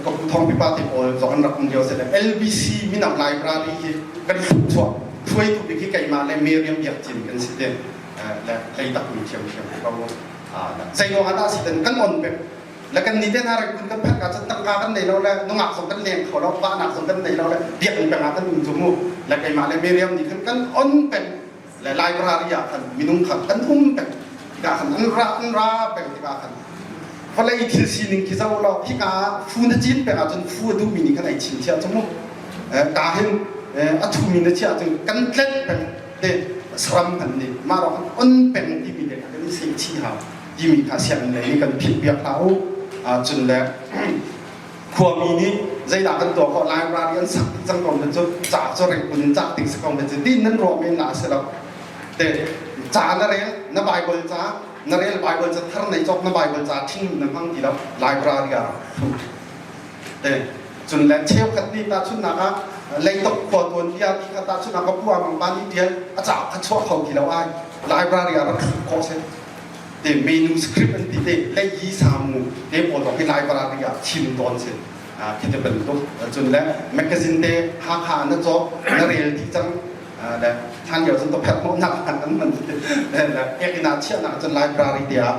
ka pu Thawng Pipa te pawl zong an rak um lio si le LBC Minam Library hi kan chuah hruaitu bik hi keimah le Miriam Biak Cin kan si te le leitak mi thiamthiam ko zei ruang ah dah si ten kan on pek le kan ni te hna rak kun kan phak ah cun tangka kan nei lo le nungak zong kan leng kho lo vahnak zong kan nei lo le biakinn peng ah kan um cu mu le keimah le Miriam nih khan kan on peng le library ah khan minung kha kan um peng tikah khan an ra an ra peng tikah khan vawlei thil sining khi zoh law hika fu na cin peng ahcun fu a duhmi nih khan ai chin thiah cu mu ka hin a thumi na chiah cun kan tlet peng te saram kan nih mah ro on peng timi te kha kan i seh chih hau timi kha sianginn lei nih kan phit piak hlah u cun le Khuami nih zeidah kan tuah khawh library an sak dih cang ko na cu ca cu rengkun in cah ding si ko na cu ti nan ruah men la si lo. Te ca na rel na Bible ca na rel Bible ca thar nei cawk na Bible ca ṭhing na hmang ti lo library ah rak thu. Te cun le cheukhat nih tahchunhnak ah leitok khua tuan bia ti kha tahchunhnak ka pu amang pa nih ṭial a ca kha chuah kho ti lo ai library ah rak thlu khawh si. Te manuscript an ti te lei samu te pawl zong hi library ah chim tawn si khi te bantuk cun le magazine te Hakha na cawk na rel dih cang le hlan lio cun tophet hnawhnak an man le ekinn ah chiahnak cun library te ah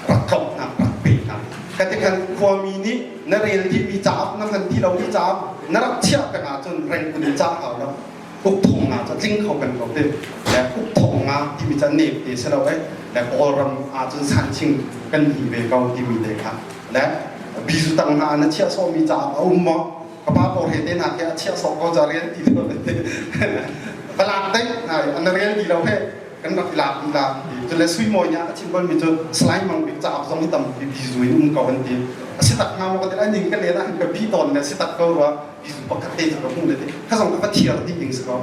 rak tlawmnak rak pe hna ka ti khan khuami nih na rel dihmi cauk na hman ti lomi cauk na rak chiah peng ahcun rengkun in cah hau lo ukthong nga cu tling kho peng ko ti le ukthong nga timi cu nep te si lo eh le Kawlram ahcun sanching kan hi ve ko timi te kha le bizu tang hna na chiah sawhmi caah a um maw ka pa paw he te hna khi a chiah sawh ko ca rian ti lo te palak dei hna an rel ti lo he kan rak lak ti la cun le sui mawi nih a chim bal mi cu salai mang bik cauk zong hi tampi bizu in um ko an ti a si tak hnga maw ka ti lai ning ka len ah hin ka bi tawn le si tak ko rua bizu pakhat te cu ka hmuh le kha zong ka thiar dih ding si ko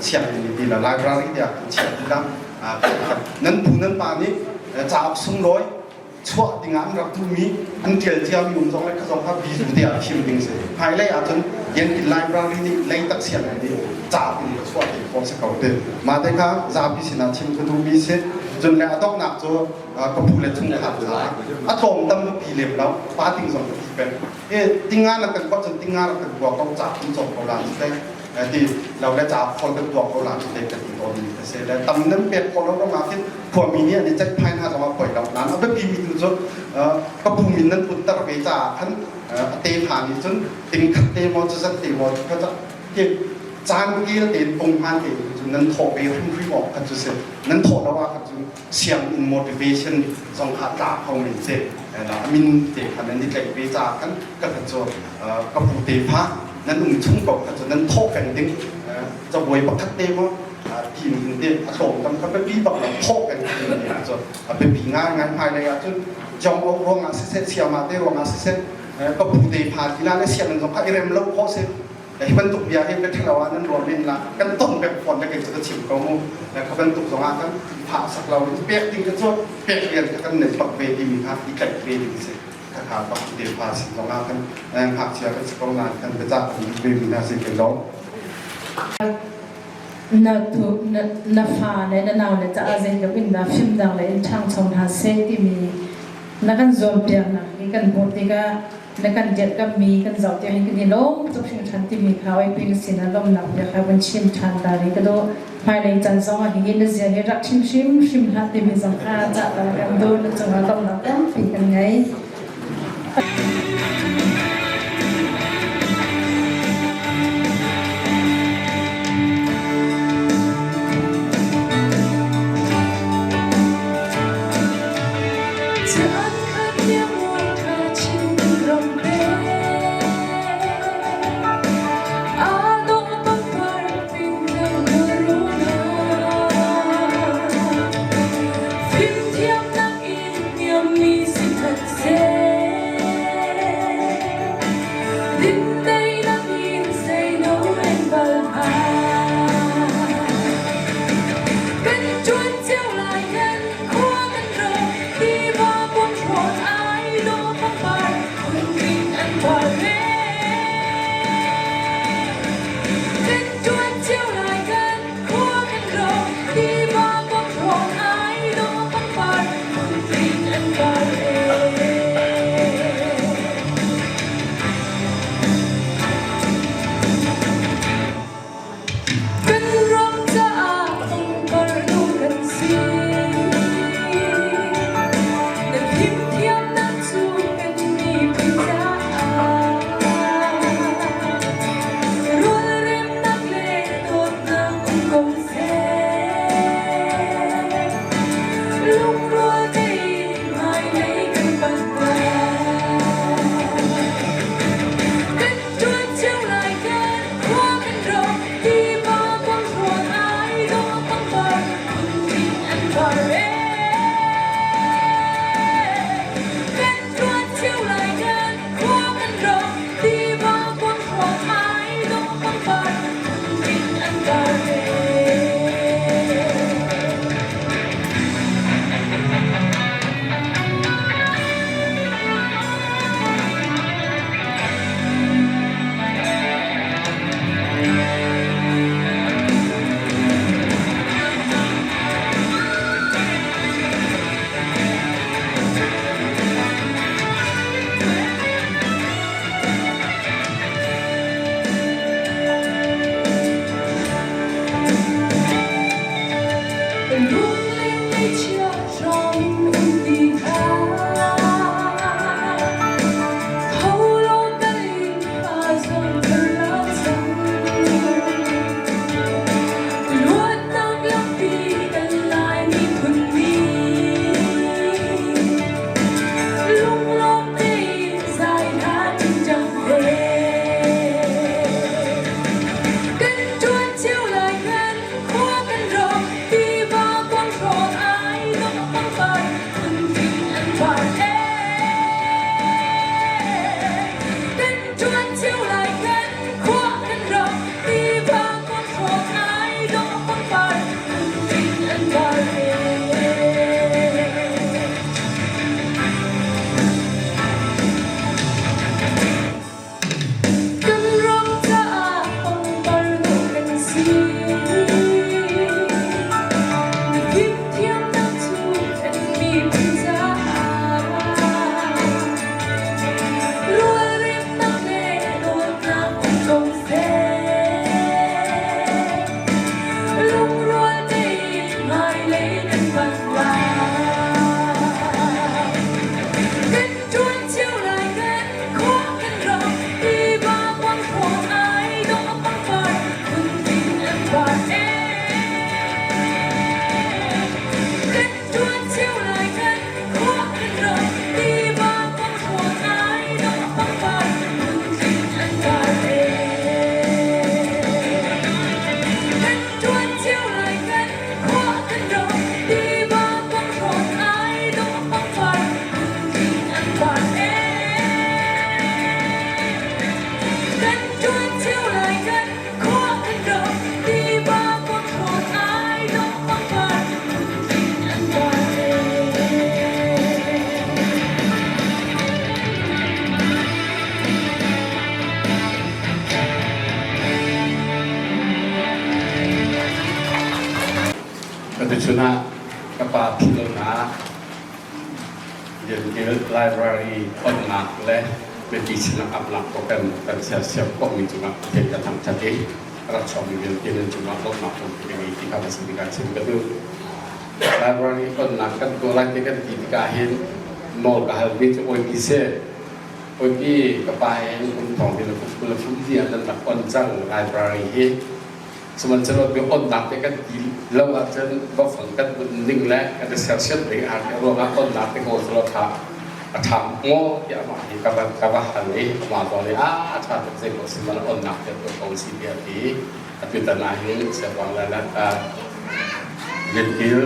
sianginn nih ti la library te ah kan chiah ti la nan pu nan pa nih cauk sunglawi chuah ding ah an rak duhmi an tial ciami um zong le kha zong kha bizu te ah thim ding si hmailei ahcun yankin library nih lei tak sianginn nih cauk in ka chuah te khawh si ko te mah te kha zapi sinah chim ka duhmi si cun le a donghnak cu ka pu le chungkhar caah a tlawm tam pi lem lo pa ting zong ka ti peng e tinga na kan kuat cun tinga rak kan kua ko ca kan cawk ko la cu te ti lo le ca khol kan tuah ko la cu te kan ti tawn mi a si le tam nan pek khawh lo ruangah khin khuami nih an i ceihphai hna zongah poi lo nain a biapi mi tu cu ka pu min nan put ter ve caah khan a te pha nih cun ting khat te maw cu zat te maw kha caan kel tein pung hmaan tein cun nan thawh ve hrimhrim awk kha cu si nan thawh lo ah kha cun sianginn motivation zong kha tla kho men si min te kha nan i tlaih ve caah khan ka kha cu ka pu te pha nan um chung ko kha cu nan thawh peng ding cabuai pakhat te maw ti in te a tlawm tam kha biapi bak lo thawh peng ding cu a biapi ngai ngai hmailei ah cun jong o ruangah siseh siama te ruangah siseh ka pu te pha ti la le sianginn zong kha i rem lo khawh si Hi bantuk bia hi biaṭhalo ah nan ruah men la kan ton peng fawn le kei cu ka chim ko mu. Kha bantuk zong ah kan phah sak lo in pek ding kha cu pek rian kha kan nei bak ve timi kha i tlaih ve ding si. Khakha bak te pha sin zong ah kan ngakchia kan si ko nain kan biacah kan duh ve mi hna si kai lawm. Na tu na, na fa le na nau le caah zeitluk in dah fimnak le in ṭhangcho hna seh timi na kan zuampiaknak hi kan hmuh tikah na kan dirhkammi kan zoh tiang hin kan i lawm tuk hringhran timi kha oipi na sinah lawmhnak bia kha vun chim ṭhan ta rih ka duh. Hmailei caan zong ah hihi na zia hi rak chim hrimhrim hlah timi zong kha cah ta kan duh. Na cungah lawmhnak tampi kan ngei. Tuchun ah ka pa philhlonak Liankil Library onnak le mipi sinah apnak program kan sersiam khawhmi cungah Pathian ka thangṭhat i a rak chuakmi vialte nan cungah lawmhnak tampi ka ngei ti kha va si tikah chim ka duh. Library onnak kan tuah lai ti kan ti tikah hin nawl ka halmi cu oipi si. Oipi ka pa in kum thong ti le kum 20 le kum li ah nan rak on cang library hi. Sihmanhsehlaw bia onnak te kan ti lo ahcun bafang kan bunh ning le kan i sersiam ding aa ruang ruangah onnak te kawl cu tha a ṭha maw tiah amah hi ka va ka va hal i amah zong nih a a ṭha tuk zei ko sihmanhsehlaw onnak te tuah ko si tiah a ti. Atutan ah hin Siangpahrang Lailat ah Liankil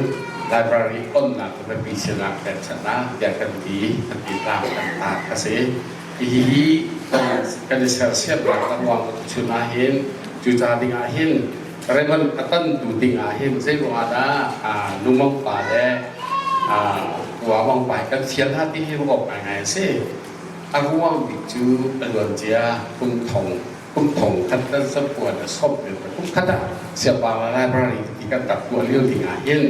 Library onnak cu biapi sinah pekchanh ah tiah kan ti kan ti tlang kan taak a si. Hihi kan i sersiamnak a ruang chun ah hin cuca ding ah hin Raymond a tantu ding ah hin zei ruang ah dah Lumong pa le Kuamong pa hi kan fial hna ti hi ruah awk ngaingai a si. A ruang bik cu a luan cia kum thong kum thong khat kan sapuan a sawm lio kum khat ah Siangpahrang Library ti kan rak tuah lio ding ah hin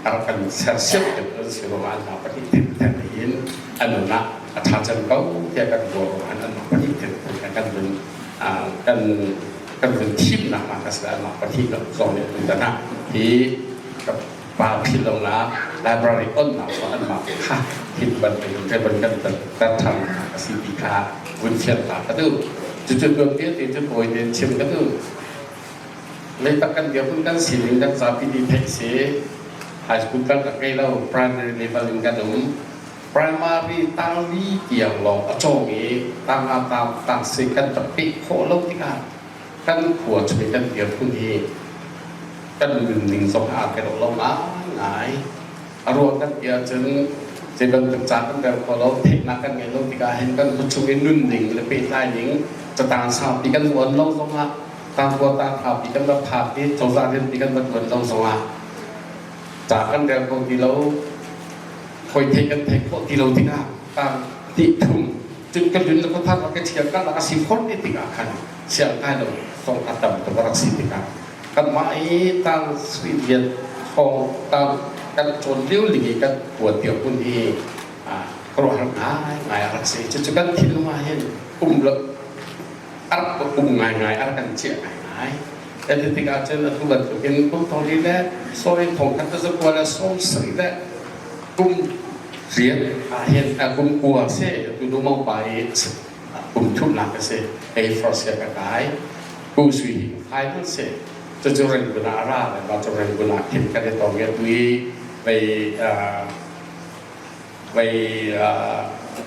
a rak kan sersiam deuh kan si ruang ah an pahnih thengtheng hin an nun ah a ṭha cem ko tiah kan ruah ruang ah anmah pahnih thengtheng kan vun kan kan vun thimnak ah ka si anmah pahnih zong nih tutan ah hi ka pa philh lonak library onnak cu anmah kha hin bantukin rebel kan tat ṭhan a si ti kha vun fianter ka duh. Cucu tuan vialte cu kawi tein chim ka duh. Leitak kan dirhmun kan sining kan zapi nih theih si. High school kan rak ngei lo, primary level in kan um. Primary tangli tiang lawng a cawng i tanga tang tangsi kan rak peh khawh lo tikah kan khua chung i kan dirhmun hi kan nunning zong aa tel lo ngaingai. A ruang kan ti ahcun zei bantuk ca kan rel kho lo, theihnak kan ngei lo tikah hin kan khua chung i nunning le pehtlai ning catang saupi kan uan lo zongah tangkua tangthaupi kan va phak i cozah rianpi kan va tuan lo zongah ca kan rel kho ti lo, hawi theih kan theih khawh ti lo tikah tang hnih thum cun ka lun le ka thar ka thiam ka lak a si fawn ti tikah khan siang kai lo zong a tam tuk a rak si tikah kanmah i tang sui lian thawng tang kan cawn lio ling i kan kuat lio hmun hi khuaruahhar ngai ngai a rak si. Cucu kan thinlung ah hin um lo a rak um ngaingai, a rak kan ciah ngaingai. Ati tikah cun atu bantukin kum thong li le sorry thong khat zakua le 70 le kum riat ah hin kum kua si atu lumong pa i kum thumnak a si hei first year ka kai ku sui hi kai hmanh si cucu Rangoon ah a ra le ma cu Rangoon ah khin kan i tong i atu i vei vei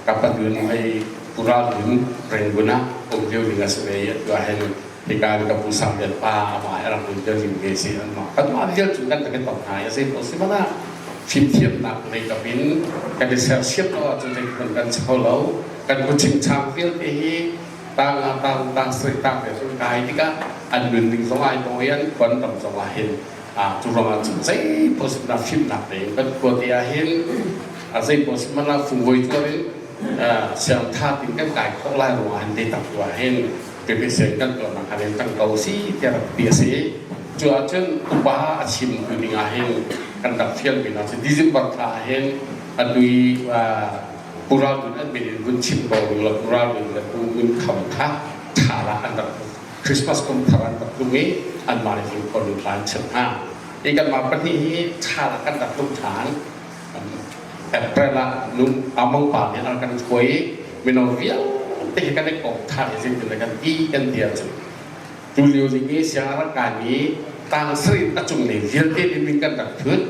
kapadun vei puralun Rangoon ah um lio ding a si ve i atu ah hin hika ka pu sang lian pa amah hi rak um lio ding ve si an mah kan mah vial cu kan rak i tong hna i a zei paoh si mana fimthiamnak lei kap in kan i sersiam lo ahcun zeithmanh kan si kho lo. Kan khuachingchang vialte hi tang ah tang tang sarih tang te cu kai tikah an nunning zong ai dawh i an khuan ram zong ah hin cu ruangah cun zei paoh na fimnak te in kan khua te ah hin zei paoh mana fungvoi tuar in siang tha tin kan kai khawh lai ruangah hin te tak tu ah hin pepesen kan tuahnak han in kan ko si tiah rak ti a si. Cu ahcun upa a chim tu ding ah hin kan rak fial mi hna cu December thla ah hin atui Pural dun an min in vun chim ko ning la Pural dun le Pu Ngun Kham kha tha la an rak Christmas kum thar an rak tlung i anmah nih cun khualu hla an chim hna. Hi kanmah pahnih hi tha la kan rak tlung ṭhan. April ah nung among pa nih an kan hruai i mino vialte hi kan i kawp ṭhan i zeitin kan ti kan ti ahcun tulio ning i siang a rak kaimi tang sarih a cung lei vialte nih min kan rak thut.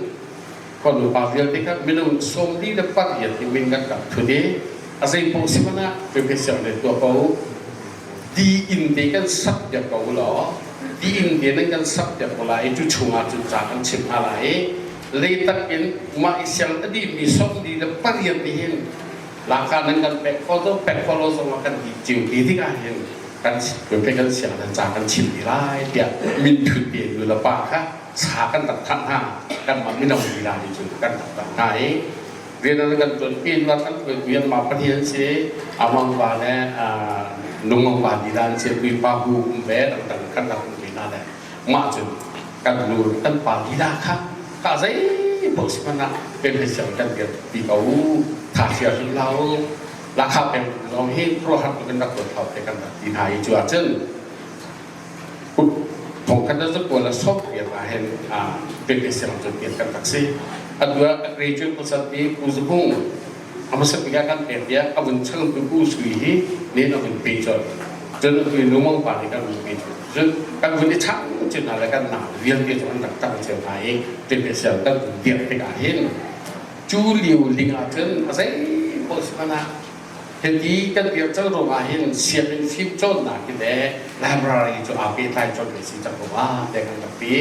Khualu pa vialte kha minung 48 hi min kan rak thut i a zei paoh si hmanh ah siang le tuah ko ti inn te kan sak piak ko law ti inn te nan kan sak piak ko lai i cu chungah cun ca kan chim hna lai i leitak in mah i siang a dihmi 48 nih hin laka nan kan pek kho to pek kho lo zong ah kan di cio ti tikah hin kan kan siang nan ca kan chim ti lai tiah min thut te nu le pa kha sa kan rak thah hna. Kanmah mino lila nih cun kan rak thah hna i rian an kan tuan pi luat kan tuan pi anmah Pathian si amang pa le nungmang pa lila an si pui pa hu um ve dangdang kan rak um ve hna le mah cun kan nu kan pa lila kha. Kha zei paoh si hmanh ah pemhesiang kan dir ti ko tha sia hrim lo lakha peng zong hi khuaruahhar tuk in rak tuan thau te kan rak ti hna i cu ahcun thongkhat le zakua le sawm riat ah hin pemhesiang cu pian kan rak si. Atu ah a graduate pasal pi Pu Zahung a hmasa bik ah kan pek tiah a vun changtu Pu Sui hi nen a vun pe colh. Cun atu i Lumang pa nih kan vun pe colh. Cun kan vun i chang cio hna le kan nau vialte cu an rak tang cio hna i pemhesiang kan vun dirh tikah hin cu lio ling ah cun a zei paoh si hmanh ah Hiti kan dir cang ruangah hin sianginn fimcawnnak hi le library cu aa pehtlai colh ve si cang rua tiah kan rak ti.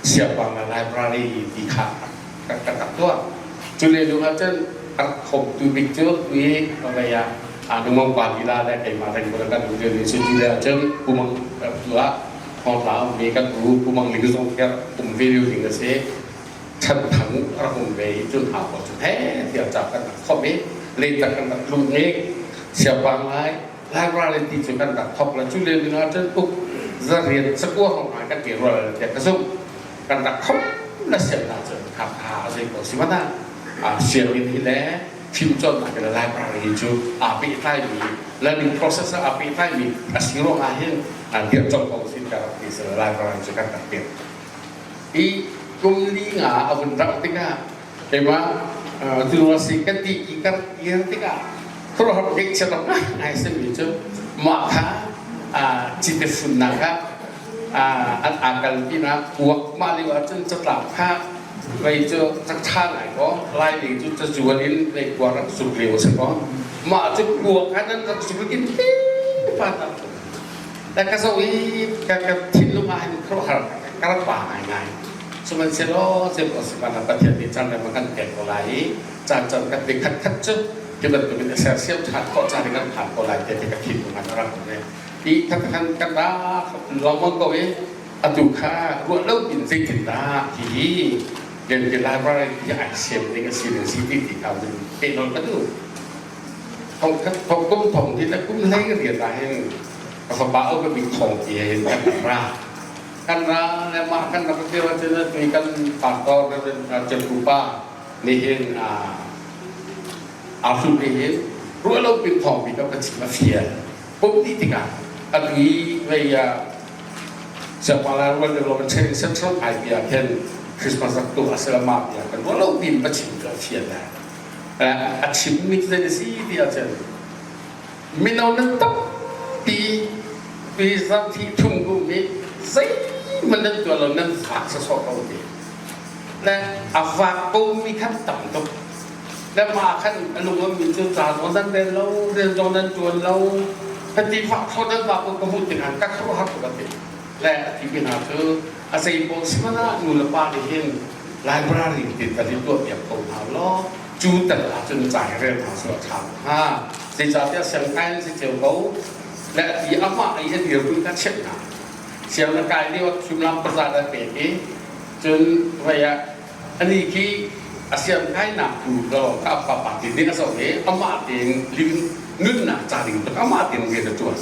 Siangpang le library ti kha kan rak tuah. Cu le lung ah cun a rak khomtu bik cu tui vei ah Nungmang pa lila le keimah rengmang kan um lio si ti le ahcun Pumang tu ah thongtla um mi kan u Pumang ling zong khi um ve lio ding a si. Chanthang a rak um ve i cun hau ko cu he tiah ca kan rak khomh i leitak kan rak tlung i siapang lai library ti cu kan rak thok le cu le ding ah cun uk zarian cakua hong ngai kan ti rual tiah ka zumh. Kan rak khomh le siam hna cun kha kha a zei ko si mana sianginn hi le fimcawnnak le library cu aa pehtlaimi learning process ah aa pehtlaimi a si ruangah hin dirh colh ko sin ka rak ti si library cu kan rak dirh i kum li nga a vun rauh tikah keimah si ka ti i ka kir tikah khuaruahhar ngeihchiat awk ngai simi cu mah kha cite funnak ah an aa kalpinak kuak mah lio ahcun catlap kha vei cu rak ṭha ngai kaw lai lei cu cazual in lei kua rak zuk lio a si kaw mah cu kuak kha nan rak zuk in pa ta ka zoh i ka ka thinlung ah hin khuaruahhar ka rak pa ngaingai. Sihmanhsehlaw Sihmanhsehlaw Pathian nih caan rem a kan pek ko lai i caan caan kan pe khat khat cu ti bantukin a sersiam ṭhan khawh caan in kan phan ko lai tiah ka thinlung ah a rak um i i khat khan kan rak lawmang ko i atu kha ruah lo in zeitindah hi Lianpi Library hi ai siam ding a si ding si ti ti kha vun peh nawn ka duh. Thong kum thong ti le kum hlei riat ah hin ka fapa upa bik thong ti hin kan ra. Kan ra le mah kan rak dir ahcun tui kan pastor Reverend pa nih hin aa hruh nih hin ruah lo pin thong bik ka chim a fial. Pum dih tikah atu i vei Siangpala rual le Training Central ai bia khin Christmas rak tuah a si la mah bia kan ruah lo pin va chim cu a fial lai. A chimmi cu zei si ti ahcun mino nan tampi pi zarthi thum kum hi zeihmanh nan tuah lo nan fak sawsawh ko ti le a vak ko mi khan tam tuk le mah khan a lung mi cu ca zong nan rel lo rian zong nan tuan lo hati fak tho nan vak ko ka hmuh tikah ka khuaruahhar tuk a ti le a ti mi hna cu a zeipawl si hmanh ah nu le pa nih hin library ti tal hi tuah piak ko hna law cu tal ahcun ca hi rel hna seh a ṭha hnga. Zeicahtiah siangkai si cio ko le a ti amah i a dirhmun kha chimh hna. Siang na kai lio ah thimlam pazat an pek i cun vei ah ani khi a siangkainak tu lo ka papa ti ding a zoh i amah tein living nunnak ca ding tuk amah tein rian a ṭuan.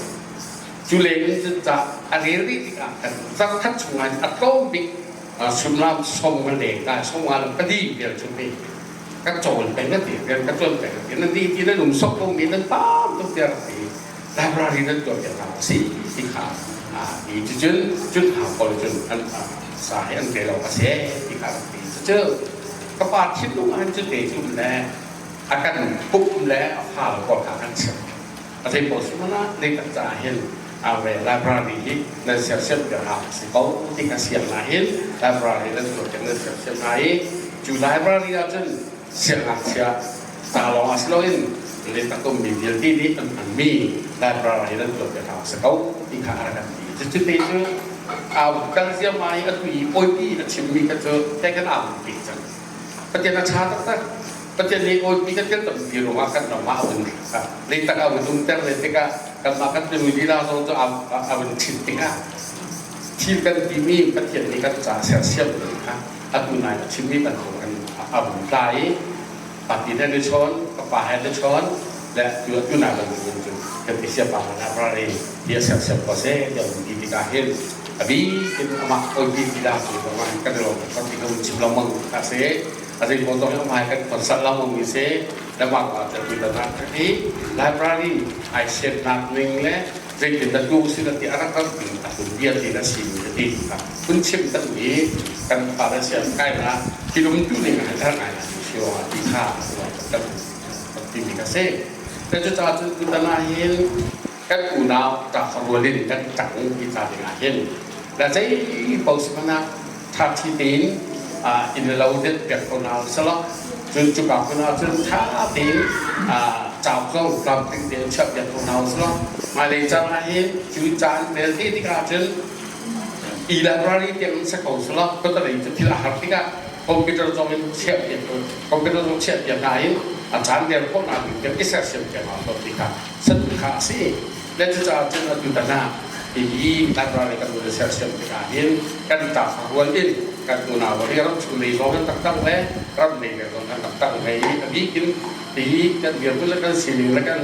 Cu leng in cun ca a rel rih tikah kan zarkhat chungah a tlawm bik sumlam som a leng ka som nga lam padi vel chung hi ka cawn peng a ti rian ka tuan peng a ti nan di ti nan um sok ko mi nan tam tuk tiah rak ti library nan tuah piak hna si ti kha ti cucun cun hau ko cun an sa hi an pe lo a si ti kha rak ti cucu ka pa thinlung ah cu te cu le a kan pum le a fa ko kha kan chim a zei paoh si mana nei tak caah hin ave library hi nan sersiam piak hau si ko ti ka siang na hin library nan tuah piak nan sersiam hna i cu library ahcun siangngakchia ta lawng ah si loin letakum mi vialte nih an hmanmi library nan tuah piak hau si ko ti kha a rak kan ti. Cucu te cu au kal ziama i atu i pawipi a chimmi kha cu te kan au pi cang. Pathian a ṭha taktak. Pathian nih awipi kan tel tampi ruangah kan ram ah a vun leitak a vun umter le tikah kanmah kan tunu lila zong cu a vun ṭhit tikah thil kan timi Pathian nih kan ca sersiam mi kha atu nai a chimmi bantuk kan a vun tla i pati he na chawn ka pa he na chawn le tu atu nai bantuk in cun kan ti siapa library hi a sersiam ko seh tiah vun ti tikah hin. A bik in amah oipi ti dah cu zong ah kan i lawm kan ti kan chim lengmang ka si. A zei pawl zong hi amah kan consult lengmang mi si. Lamah ah tu tan ah hi library ai siannak ning le zeitin dah tu si ti a rak rak ding a hun bia ti na si mi ti hun chim tan i kan fa le sian kai na tilum tu ning a thar ngai na si wa ti kha kan ti mi ka si. Te cu ca cu tutan ah hin kan unau ta rual in kan tang ti ca ding ah hin la zei paoh si hmanh ah tha thi tein inn le lo det pek ko hna selaw cun cuka hmun ah cun tha tein cauk zong tlamtling tein chiah piak ko hna selaw hmailei caan ah hin cu caan belte tikah cun e-library tiang in sa ko selaw khuatalei cu thil a har tikah computer zong in chiah piak computer zong chiah piak hna in a caan rel khawh nak ding tiang i sersiam piak hna selaw ti kha san kha a si. Le cucaah cun atu tan ah hihi library kan vun sersiam tikah hin kan ṭafa rual in kan unau hi ram chung lei zong an rak tang le ram lei le zong an rak tang ve i a bik in hihi kan dirhmun le kan sining le kan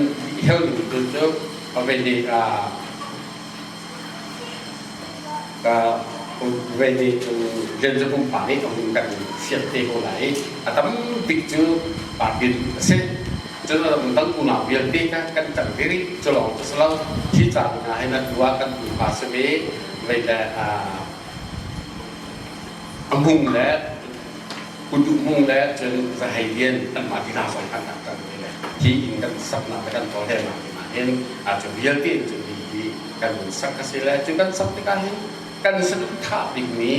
hel ning tu cu ve nih ve nih rian cu pumpak nih a hun kan fiat te ko lai. A tam bik cu party a si. Cun a dang unau vialte kha kan cang ve rih. Cu lawng cu si lo. Hi ca ding ah hin atu ah kan pupa si ve. Vei le a hmung le kuduh hmung le cun zahei lian anmah lila zong kan rak cang ve le hi inn kan saknak le kan tawlrelnak ding ah hin cu vialte in cun hi kan hun sak a si le cu kan sak tikah hin kan saduhthah dingmi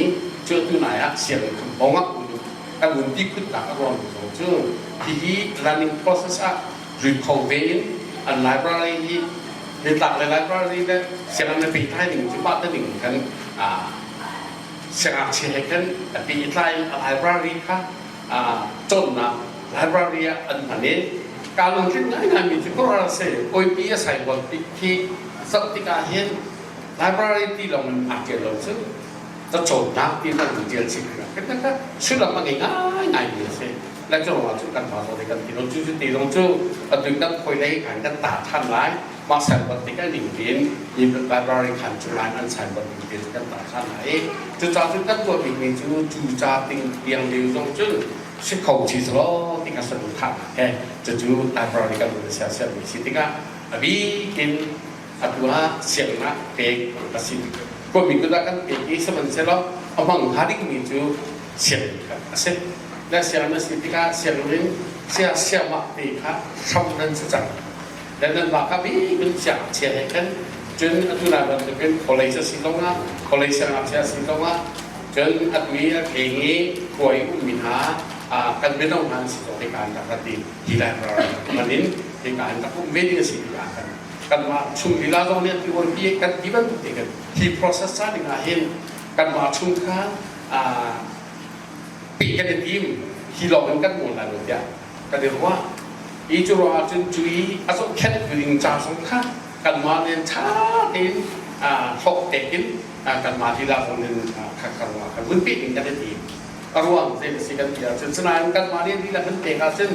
cu atu nai ah sianginn khampong ah kan hun ti khutnak a ruang zong cu hihi learning process ah lut kho ve in an library hi nitlak le library le sianginn le pehtlai ning cu mah te ning khan siangngakchia he khan a pehtlai a library kha cawnnak library ah an hman i kaa lungtlin ngaingai mi cu khuaruahhar a si. Kawipi a saibual tik khi zoh tikah hin library ti lawng in aa ṭial lo cu cacawnnak ti zong in ṭial chih kan kha sullam a ngei ngaingai mi a si. Le cu ruangah cu kan pa zawn kan ti lo cu cu ti zong cu atu kan khoi lei khan kan ta ṭhan lai mah signboard tik a ning tiin library khan cu line an signboard ning tiin kan ta ṭhan lai i cucaah cun kan tuah bikmi cu cu ca ting tiang lio zong cun si kho chi selaw ti ka saduhthah he cucu library kan vun sersiam mi si tikah a bik in atu ah sianginn ah pek a si khuami kut ah kan pek i sihmanhsehlaw a hmang hnga dingmi cu sianginn kha a si le sianginn a si tikah sianginn in sia siamah te kha hram nan si cang le nan mah kha bik in siangngakchia he khan cun atu lai bantukin college a si zongah college siangngakchia a si zongah cun atu i a tleng i khua i ummi hna kan mino hna an si zong hika an rak rat i hi library man in hika an rak um ve ding a si tikah kan kanmah chung lila zong nih ti pi kan ti bantuk te kan hi process ca ding ah hin kanmah chung kha pi kan i tim hi lawng in kan ngawl lai lo tiah kan i ruah i cu ruang ah cun cu i a zohkhenh ding ca zong kha kanmah nih ṭha tein hlawk tek in kanmah lila zong in kha kha ruang kan vun peh ding kan i tim. A ruang zei a si kan ti ahcun sinain kanmah nih lila kan pek ahcun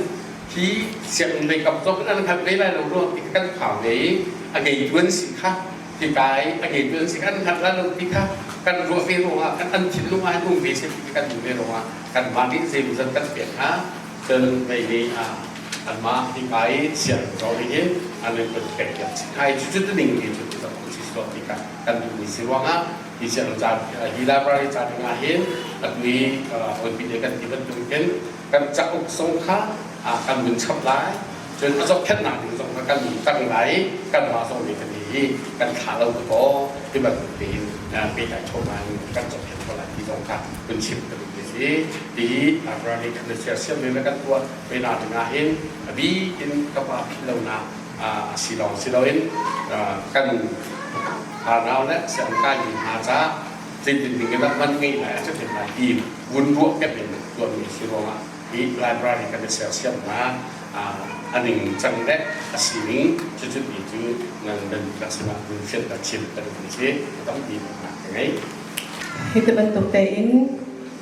hi sianginn lei kam zong in an khat ve lai lo ruang ti kan phang ve i a ngeitu an si kha hika i a ngeitu an si kha an hngalh lai lo ti kha kan ruah ve ruangah kan an thinlung ah hin um ve seh ti kan duh ve ruangah kanmah nih zeimawzat kan pek hna. Cun mei nih anmah hika i sianginn zong nih hin an in kan pek piak chih hna i cucu ning ti cu ti si suak ti kha kan duhmi si ruangah hi sianginn ca hi library ca ding ah hin atu i hawipi nih kan ti bantukin kan cauk zong kha kan vun chap lai cun a zohkhenhnak ding zong kha kan tang lai i kanmah zong nih kan i kan thlah lo kaw ti bantuk tein pehtlai chawhnak in kan zohkhenh khawh lai ti zong kha vun chim ka duh mi si. Hi library kan i sersiam le kan tuah ve na ding ah hin a bik in ka pa philh lonak a si lawng si loin kan nau le siangkai mi hna ca zeitin ding in man ngei lai a cutin lai ti vun ruah kep in tuahmi si ruangah hi library kan i sersiam na a ning cang le a sining cucu ti cu nan nan ka sinah vun fian ka chim ka duh mi si tampi ka ngei. Hi ti bantuk tein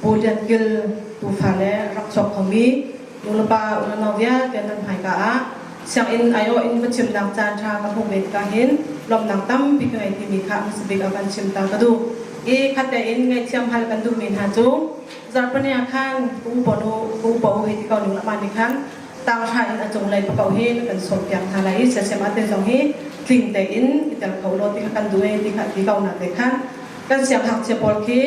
Pu Lian Kil tufa le rak chuak khomi nulepa unau vialte nan hmaika ah sianginn aiawh in va chimnak caan ṭha ka hmuh ve tikah hin Lawmhnak tampi ka ngei timi kha hmasa bik ah van chim ta ka duh. I khat tein ngaihthiam hal kan duhmi hna cu zarhpini ah khan ka upa nu ka upa u hei ti ko ning amah nih khan tanghra in a cunglei pakau hi na kan sawmpiak hna lai i siasem ah te zong hi tling tein i tel kho law ti kha kan duh e ti kha ti ko na te khan kan sianghngakchia pawl khi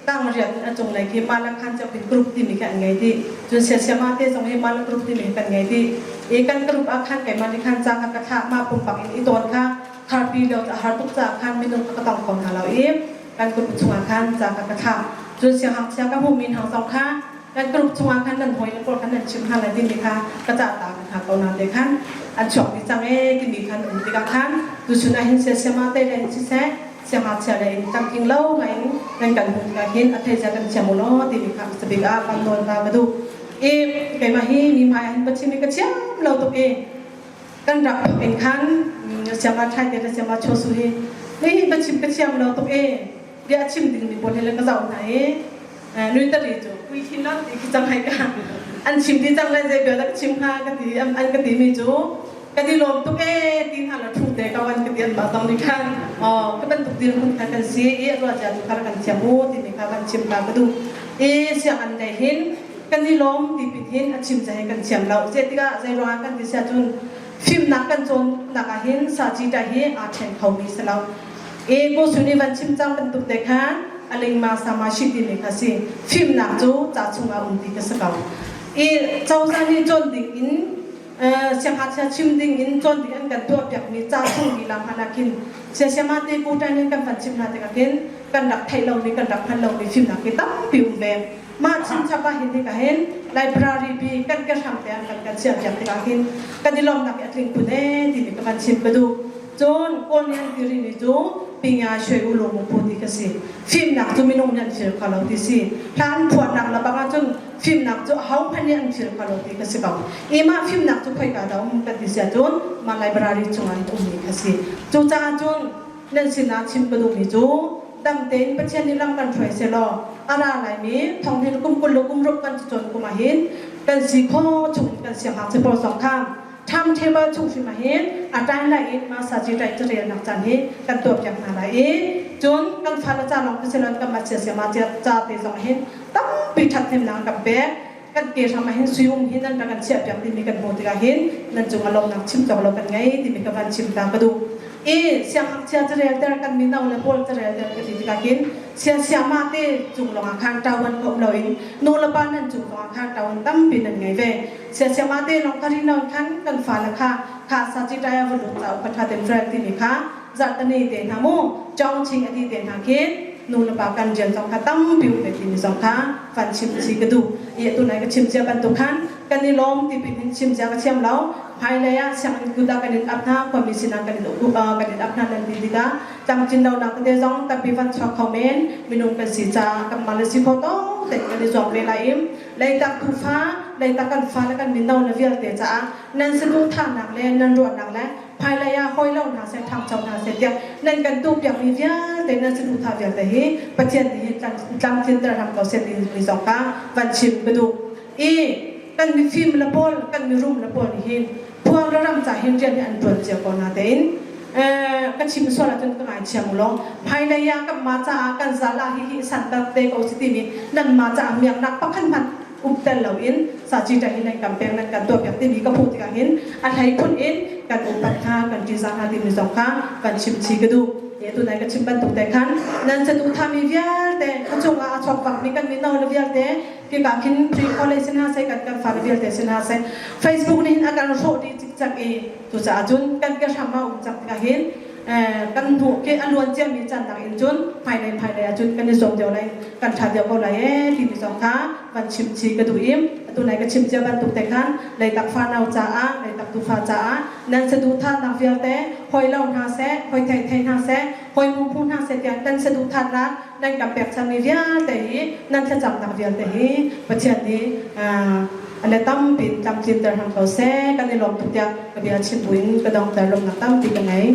tangriat in a cunglei khi mah khan ceu khin group timi khi an ngei dih. Cun siasiam ah te zong hi mah group timi hi kan ngei dih. I kan group ah khan keimah nih khan ca kha ka thlah mah pumpak in i tawn kha kharpi lio a har tuk caah khan minung kha ka tong kho hna lo i kan group chungah khan ca kha ka thlah. Cun sianghngakchia ka hmuhmi hna zong kha kan group chungah khan nan hawi le pawl khan nan chim hna lai timi kha ka cah ta hna ko na te khan an chuak dih cang ee timi khan um tikah khan tuchun ah hin siasiam ah te le in siseh siangngakchia lei in tlamtling lo ngai in nan kan hmuh tikah hin a theizia kan thiam u law timi kha hmasabik ah kan nawl hna ka duh. I keimah hi mi hmai ah hin Pathian hi ka thiam lo tuk i kan rak phak in khan siangma ṭhai te le siangma chosu hi ni hi ka chim ka thiam lo tuk i bia chim ding mi pawl he le ka zoh hna i nui tari cu pui thin lo ti khi cang hai ka an chim ti cang le zei bia dah ka chim hnga ka ti an ka ti mi cu kan i lawm tuk ee ti hna la thu te ko an ka ti an mah zong nih khan ka bantuk dirhmun kha kan si i a ruah cia tu kha kan thiam u timi kha kan chim ta ka duh i siang an lei hin kan i lawm ti pin hin a chim ca he kan thiam lo zei tikah zei ruangah kan ti sia cun fimnak kan cawn nak ah hin saci ta hi aa ṭhen kho mi si lo e ko sun i van chim cang bantuk te khan a lingma sama shi timi kha si fimnak cu ca chungah um ti ka si ko i cozah nih cawn ding in siangngakchia chim ding in cawn ding an kan tuahpiakmi ca chung lila hmanh ah khin siasiama te puṭan in kan van chim hna tikah khin kan rak theih lomi kan rak hngalh lomi fimnak hi tampi um ve. Mah chinchap ah hin hika hin library bi kan ke hram te ah kan kan chiahpiak tikah hin kan i lawmnak hi a tling phun ee timi ka van chim ka duh. Cun Kawl nih an ti rihmi cu Pinya Shwe U Lu Mu Phu ti ka si. Fimnak cu minung nih an fir kho lo ti si. Hla an phuahnak le bang ahcun fimnak cu ahohmanh nih an fir kho lo ti ka si ko. I mah fimnak cu khoika dah um kan ti si ahcun mah library chungah hin ummi kha si. Cucaah cun nan sinah chim ka duhmi cu dam tein Pathian nih lam kan hruai sehlaw a ra laimi thonghnin kum 20 le kum ruk kan cawn kum ah hin kan si khawh chung in kan siangngakchia pawl zong kha timetable chung hrim ah hin a time lai in mah saci ṭaih carelnak caan hi kan tuahpiak hna lai i cun kan fale ca lawng siloin kan mah siasiama ca te zong hin tampi ṭhathnemnak an kan pek kan ke hram ah hin sui-um hin an rak kan chiahpiak timi kan hmuh tikah hin nan cung ah lawmhnak chim cawk lo kan ngei timi ka van chim ta ka duh i siangngakchia carelter kan mino le pawl carelter ka ti tikah hin siasiama te cung lawngah khan ṭawan ka um loin nu le pa nan cung zongah khan ṭawan tampi nan ngei ve. Siasiama te lawng kha rinon khan kan fale kha kha sa chi ṭai a va lut ca ka ṭha ten frel timi kha zarhtani te hna mu chong ching a ti te hna khin nu le pa kan rian zong kha tampi um ve timi zong kha van chim chi ka duh i atu nai ka chim cia bantuk khan kan i lawm ti pin hin chim cia ka thiam lo hmailei ah sianginn kut ah kan in ap hna khuami sinah kan in kan in ap hna nan ti tikah tlamtlin lonak tete zong tampi van chuak kho men minung kan si caah kan mah le si kho to tein kan i zuam ve lai i Leitak tufa, leitak kan fa le kan mino le vialte caah nan saduhthahnak le nan ruahnak le hmailei ah hawi lo hna seh ṭhangcho hna seh tiah nan kan tuahpiakmi vialte nan saduhthah vialte hi Pathian nih hin tlamtlinter hram ko seh timi zong kha van chim ka duh. I kan mifim le pawl, kan mirum le pawl nih hin phuang le ram ca hin rian hi an ṭuan cio ko natein ka chim sual ahcun ka ngaithiam u law hmailei ah kanmah caah kan zal ah hihi san te ko si timi nanmah caah miaknak pakhat hmanh um tel loin saci ṭah hi nan kan pek nan kan tuahpiak timi ka hmuh tikah hin a hlei phun in kan upat hna kan ṭihzah hna timi zong kha kan chim chih ka duh. Tu nai ka chim bantuk te khan nan saduhthahmi vialte ka cungah a chuakvakmi kan mino le vialte Hika khin pre college sin hna seh kan kan fale vialte sin hna seh Facebook nih hin a kan hrawh dih cikcek i cucaah cun kan ke hram a um cang tikah hin kan hnu ke a luan ciami caan nak in cun hmailei hmailei ah cun kan i zuam deuh lai kan ṭha deuh ko lai ee timi zong kha van chim chih ka duh i atu nai ka chim cia bantuk te khan leitak fanau caah leitak tufa caah nan saduhthahnak vialte hoi lo hna seh hoi thei thei hna seh hoi mu phu hna seh tiah nan saduhthahnak nan kan pekchanmi vialte hi nan thlacamnak vialte hi Pathian nih a le tampi in tlamtlinter hram ko seh kan i lawm tuk tiah ka bia chim buin ka dongter lawmnak tampi ka ngei.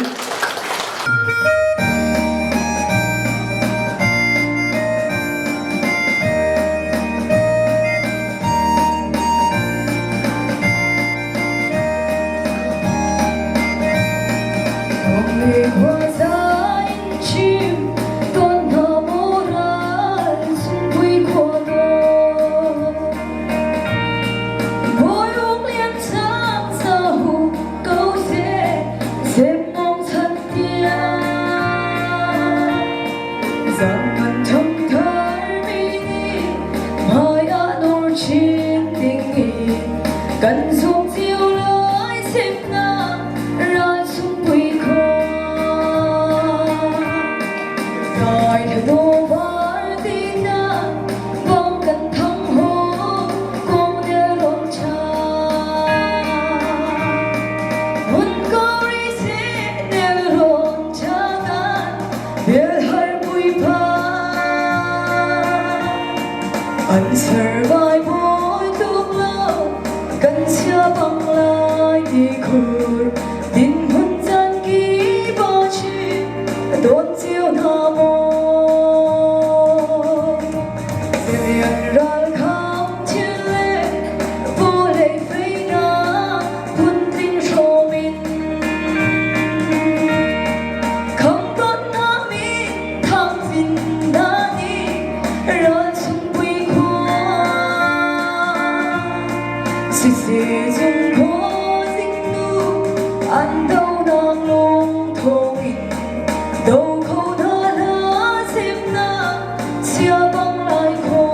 Bialhar puipa An ser vai mawi tuk lo Kan chia bang lai ti khur Dinhmun caan ki ba chin Dawn cio hna maw Rian ral kham thil le vawlei feinak phuntling hrawm in Khamdawt hna min thangchin hna nih ral chungpui khua Sisi cung khuazing nu an donak lung thawng in do kho hna hlah semnak sia bang lai khua.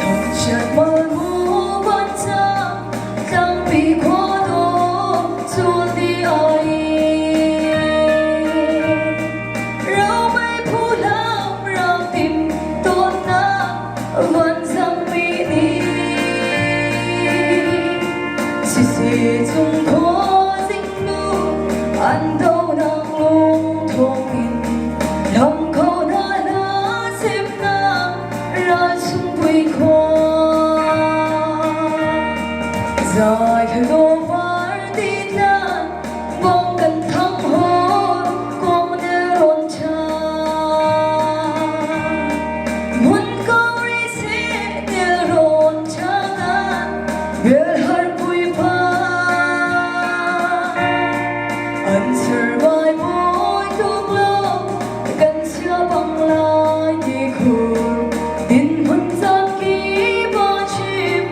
Thawngchiat mu ban cang tlangpi khua dawh cul ti ai Romei phuhlam rak tim tawnnak van zangmi nih Sisi cung khuazing nu an donak lung thawngin lam kho hna hna semnak ral chungpui khua. Zai thado var ti tlan bong kan thang hor kong ne ron cha. Mun ko ri si nil ron cha na bel har pui pa. An ser vai mawi tuk lo kan chia bang lai ti khur din hun zan ki ba chim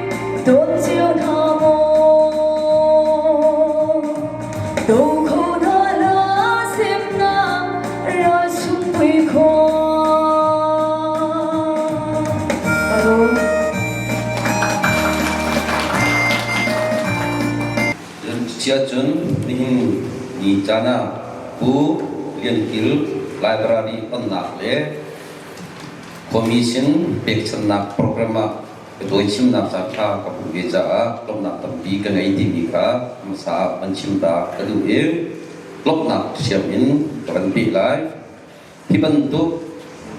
Tôn chiêu tha maw Do kho hna la semnak ral sungpui khua. Alo. Chia cun nihin ni caan ah Pu Lian Kil Library onnak le khuami sin pekchanhnak program ah Ka chimnak ca ṭha ka hmuh ve caah lawmhnak tampi ka ngei timi kha hmasa ah van chim ta ka duh i lawmhnak ṭhiam in ka van peh lai. Hi bantuk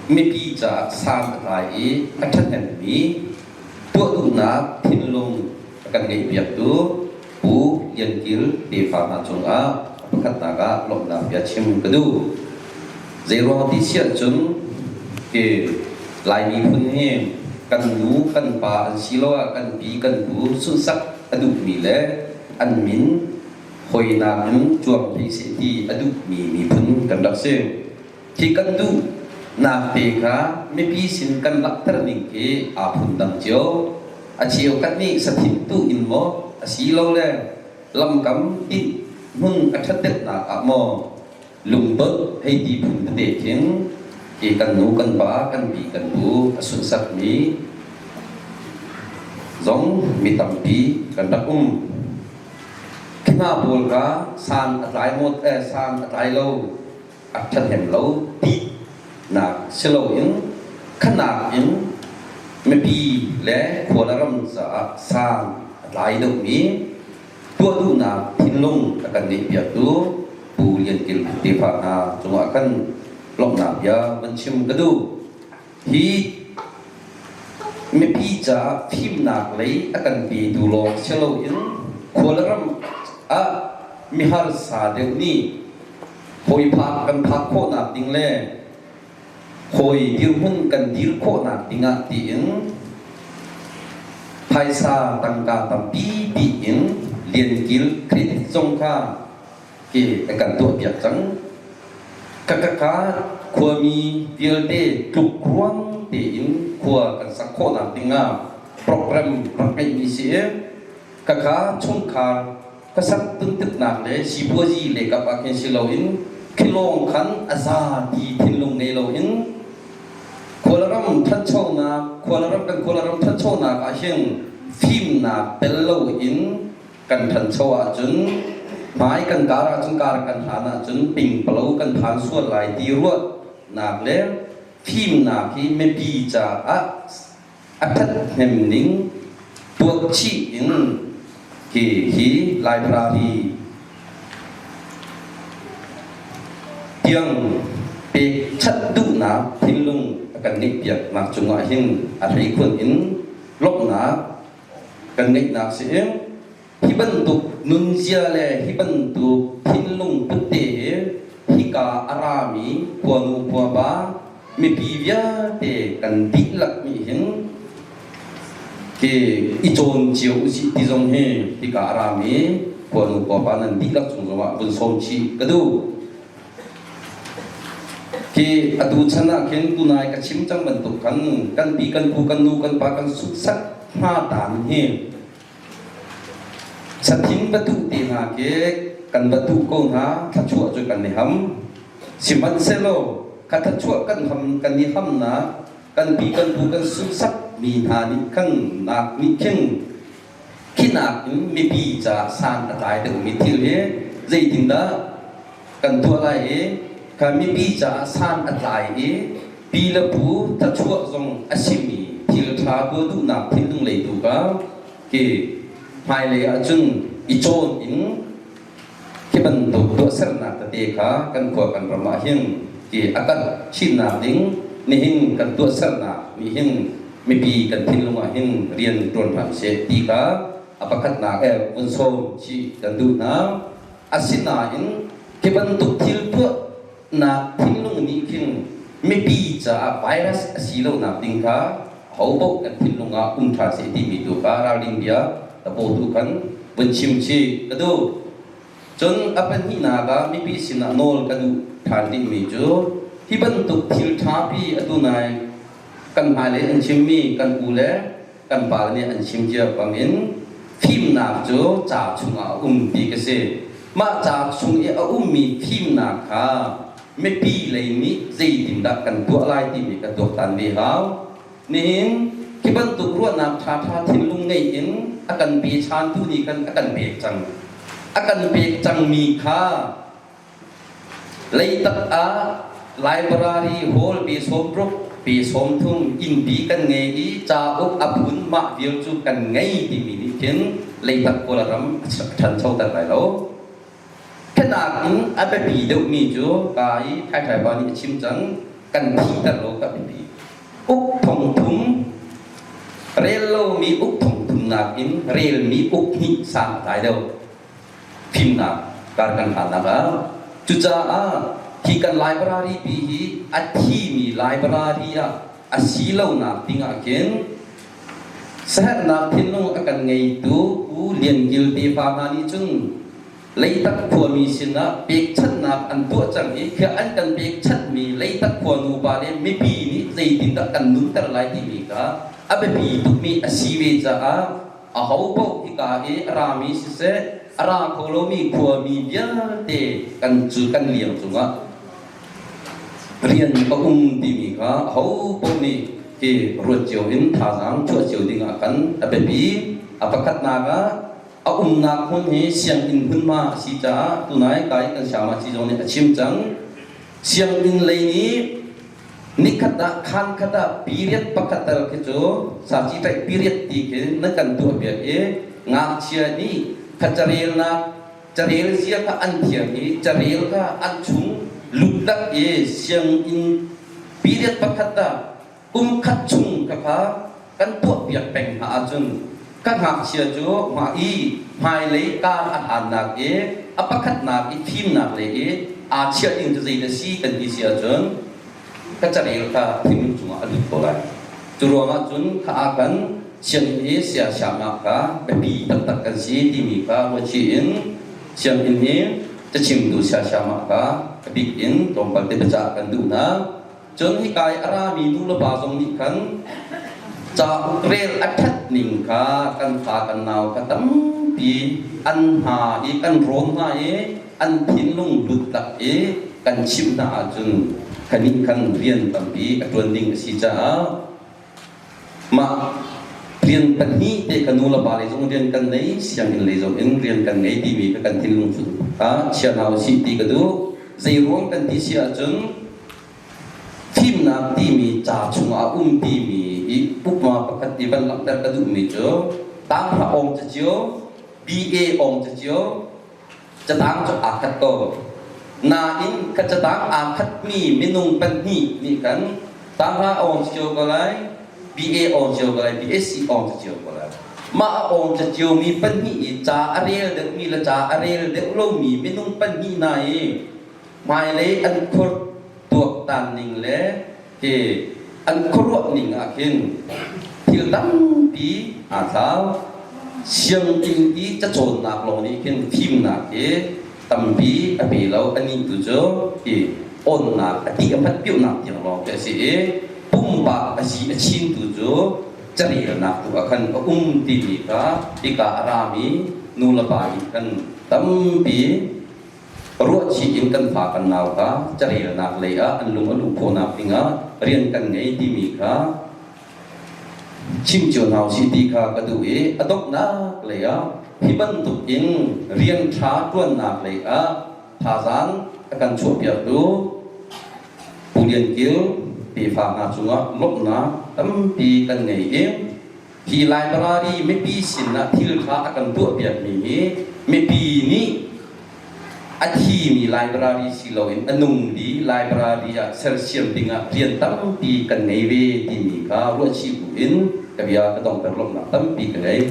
mipi caah san a tlai i a ṭhahnemmi tuah duhnak thinlung a kan ngeihpiaktu Pu Lian Kil tefa hna cungah a pakhatnak ah lawmhnak bia chim ka duh. Zeiruang ti si ahcun hi Lai miphun hi kan nu kan pa an si lo ah kan pi kan pu sunhsak a duhmi le an min hawinak in cuang hlei seh ti a duhmi miphun kan rak si. Hi kan duhnak te kha mipi sin kan langhter ning khi aa phundang cio. A cheu kan nih sathim tu in maw a si lo le lamkam tinh hmun a ṭhat deuhnak ah maw lungdot hei ti phun tete khin hi kan nu kan pa kan pi kan pu a sunhsakmi zong mi tampi kan rak um. Khi hna pawl kha san a tlai ngawt eh san a tlai lo a ṭhahnem lo ti nak si loin khanak in mipi le khua le ram caah san a tlai deuhmi tuah duhnak thinlung a kan ngeihpiaktu Pu Lian Kil tefa hna cungah khan lawmhnak bia van chim ka duh. Hi mipi caah fimnak lei a kan petu lawng si loin khua le ram ah miharsa deuh nih hawi phak kan phak khawhnak ding le hawi dirhmun kan dir khawhnak dingah tiin phaisa tangka tampi tiin liankil credit zong kha ke kan tuahpiak cang. Kakaka khuami vialte tluk ruang tein khua kan sak khawhnak dingah program rak ngeihmi si i kaka chungkhar ka sak tuntuknak le sipuazi le kap ah khin si loin khilawng khan a za ti thinlung ngei loin khualram thanchonak khualram kan khualram thanchonak ah hin fimnak tel loin kan thancho ahcun. Hmai kan kar ahcun kar kan hlan ahcun pingpalo kan phan sual lai ti ruahnak le fimnak hi mipi caah a ṭhathnem ning tuak chih in hi hi library tiang pekchanh duhnak thinlung a kan ngeihpiaknak cungah hin a hleikhun in lawmhnak kan ngeihnak si i hi bantuk nunzia le hi bantuk thinlung put te hi hika a rami khuanu khuapa mipi vialte kan dihlak nih hin hi i cawn cio usih ti zong hi hika a rami khuanu khuapa nan dihlak chung zongah vun sawm chih ka duh. Hi atu chan ah khin tunai ka chim cang bantuk khan kan pi kan pu kan nu kan pa kan suksak hna dan hi Sathing va tuh te hna khi kan va tuh ko hna thluachuah cu kan i ham. Sihmanhsehlaw kha thluachuah kan ham kan i hamnak kan pi kan pu kan sunsak mi hna nih khan nak nih khin khinak in mipi caah san a tlai deuhmi thil hi zeitindah kan tuah lai i kha mipi caah san a tlai i pi le pu thluachuah zong a simi thil ṭha tuah duhnak thinlung lei tu kha khi hmailei ahcun i cawn in khi bantuk tuahsernak tete kha kan khua kan ram ah hin khi a kan chinnak ding nihin kan tuahsernak nih hin mipi kan thinlung ah hin rian ṭuan hram seh ti kha a pakhatnak eh vun sawm chih kan duh hna. Asinain khi bantuk thil tuahnak thinlung nih khin mipi caah virus a si lonak ding kha hopaoh kan thinlung ah um ṭhan seh timi tu kha ralring bia ka tu kan vun chim chih ka duh. Cun a pahnihnak ah mipi sinah nawl ka duh ṭhan dingmi cu hi bantuk thil ṭhapi atu nai kan hmailei an chimmi kan u le kan pa nih an chim cia bangin fimnak cu ca chungah a um ti ka si. Mah ca chung i a ummi fimnak kha mipi lei nih zeitindah kan tuah lai timi ka tuaktan ve hau. Nihin khi bantuk ruahnak ṭhaṭha thinlung ngei in a kan pe ṭhantu nih khan a kan pek cang. A kan pek cangmi kha Leitak ah library hall pe 60 pe 30 innpi kan ngei i cauk a phun mah vial cu kan ngei timi nih khin Leitak Kawlram a ṭhanchoter lai lo. Khenak in a biapi deuhmi cu ka i Thaithai pa nih a chim cang kan thihter lo ka biapi. Uk thong thum rel lomi uk thong thum nakin relmi uk hnih sang a tlai deuh. Fimnak kar kan hlannak ah cucaah hi kan library pi hi a thimi library ah a si lonak ding ah khin saherhnak thinlung a kan ngeitu Pu Lian Kil tefa hna nih cun Leitak khuami sinah pekchanhnak an tuah cang i khiah an kan pekchanhmi Leitak khua nupa le mipi nih zeitindah kan nunter lai timi kha a biapi tukmi a si ve caah aho paoh hika i a rami siseh a ra kho lomi khuami vialte kan cu kan liang cungah rian a um timi kha aho paoh nih hi ruat cio in thazaang chuah cio dingah kan a biapi. A pakhatnak ah a umnak hmun hi sianginn hmunhma a si caah tunai kai kan siama ci zong nih a chim cang. Sianginn lei nih Nikhat ah khaan khat ah period pakhat tal khi cu saci ṭaih period ti khi nan kan tuahpiak i ngakchia nih kha carelnak carel zia kha an thiam i carel kha an chung lutlak i sianginn period pakhat ah kum khat chung kha kha kan tuahpiak peng hna ahcun ka ngakchia cu hma i hmailei kar a hlannak i a pakhatnak i fimnak lei i aa chiah ding cu zei dah si kan ti si ahcun ka carel kha thinlung cungah a lut ko lai. Cu ruangah cun kha ah kan sianginn i siasiamnak kha biapi taktak kan si timi kha ruachih in sianginn i cachimtu siasiamah kha a bik in tlawmpal te biacah kan duh hna. Cun hika i a rami nu le pa zong nih khan cauk rel a ṭhat ning kha kan fa kan nau kha tampi an hna i kan rawn hna i an thinlung lut tak i kan chimh hna ahcun khanih khan rian tampi a ṭuan ding a si caah mah rian pahnih te ka nu le pa lei zong rian kan nei, sianginn lei zong in rian kan ngei timi kha kan thinlung cu. Chia hna usih ti ka duh. Zeiruang kan ti si ahcun fimnak timi ca chungah a um timi i upma pakhat i van langhter ka duhmi cu tanghra awng cacio, BA awng cacio, catang cu aa khat ko. Nain ka catang aa khatmi minung pahnih nih khan tanghra awng cacio ko lai, BA awng cio ko lai, BSc awng cacio ko lai. Mah a awng caciomi pahnih i ca a rel deuhmi le ca a rel deuh lomi minung pahnih hna i hmailei an khur tuaktan ning le hi an khuaruah ning ah khin thil tampi aa thlau. Sianginn i cacawnnak lawng nih khin fimnak hi tampi a pe lo. Anih tu cu hi awnnak a ti a hmat piuhnak tiang lawng khi a si i pumpak a si a chintu cu carelnak tu ah khan a um timi kha hika a rami nu le pa nih kan tampi ruahchih in kan fa kan nau kha carelnak lei ah an lung a luh khawhnak dingah rian kan ngei timi kha chim cio hna usih ti kha ka duh i a donghnak lei ah hi bantuk in rian ṭha ṭuannak lei ah thazaang a kan chuahpiaktu Pu Lian Kil tefa hna cungah lawmhnak tampi kan ngei i hi library mipi sinah thil ṭha a kan tuahpiakmi hi mipi nih a thimi library si loin a nungmi library ah sersiam dingah rian tampi kan ngei ve timi kha ruahchih buin ka bia ka dongter lawmhnak tampi ka ngei.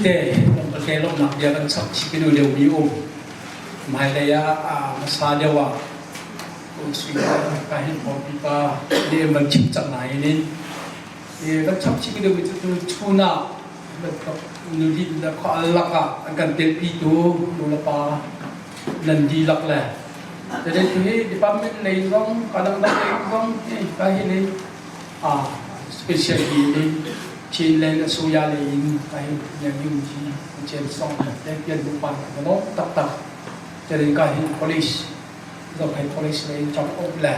Te lawmte lawmhnak bia kan chap chih ka duh liomi um. Hmailei ah hmasa deuh ah ka hin pipa nih van chim cang nain in van chap chih ka duhmi cu chun ah nulin le khua lak ah an kan telpitu nulepa nan dihlak le jadi hi department lei zong kadang dang lei zong ka hi ni special hi ni Chin lei le Soya lei in ka hi yan yung ji chen song le pian bu pan ka lo tak tak jadi ka hi police Zophei police lei chok op le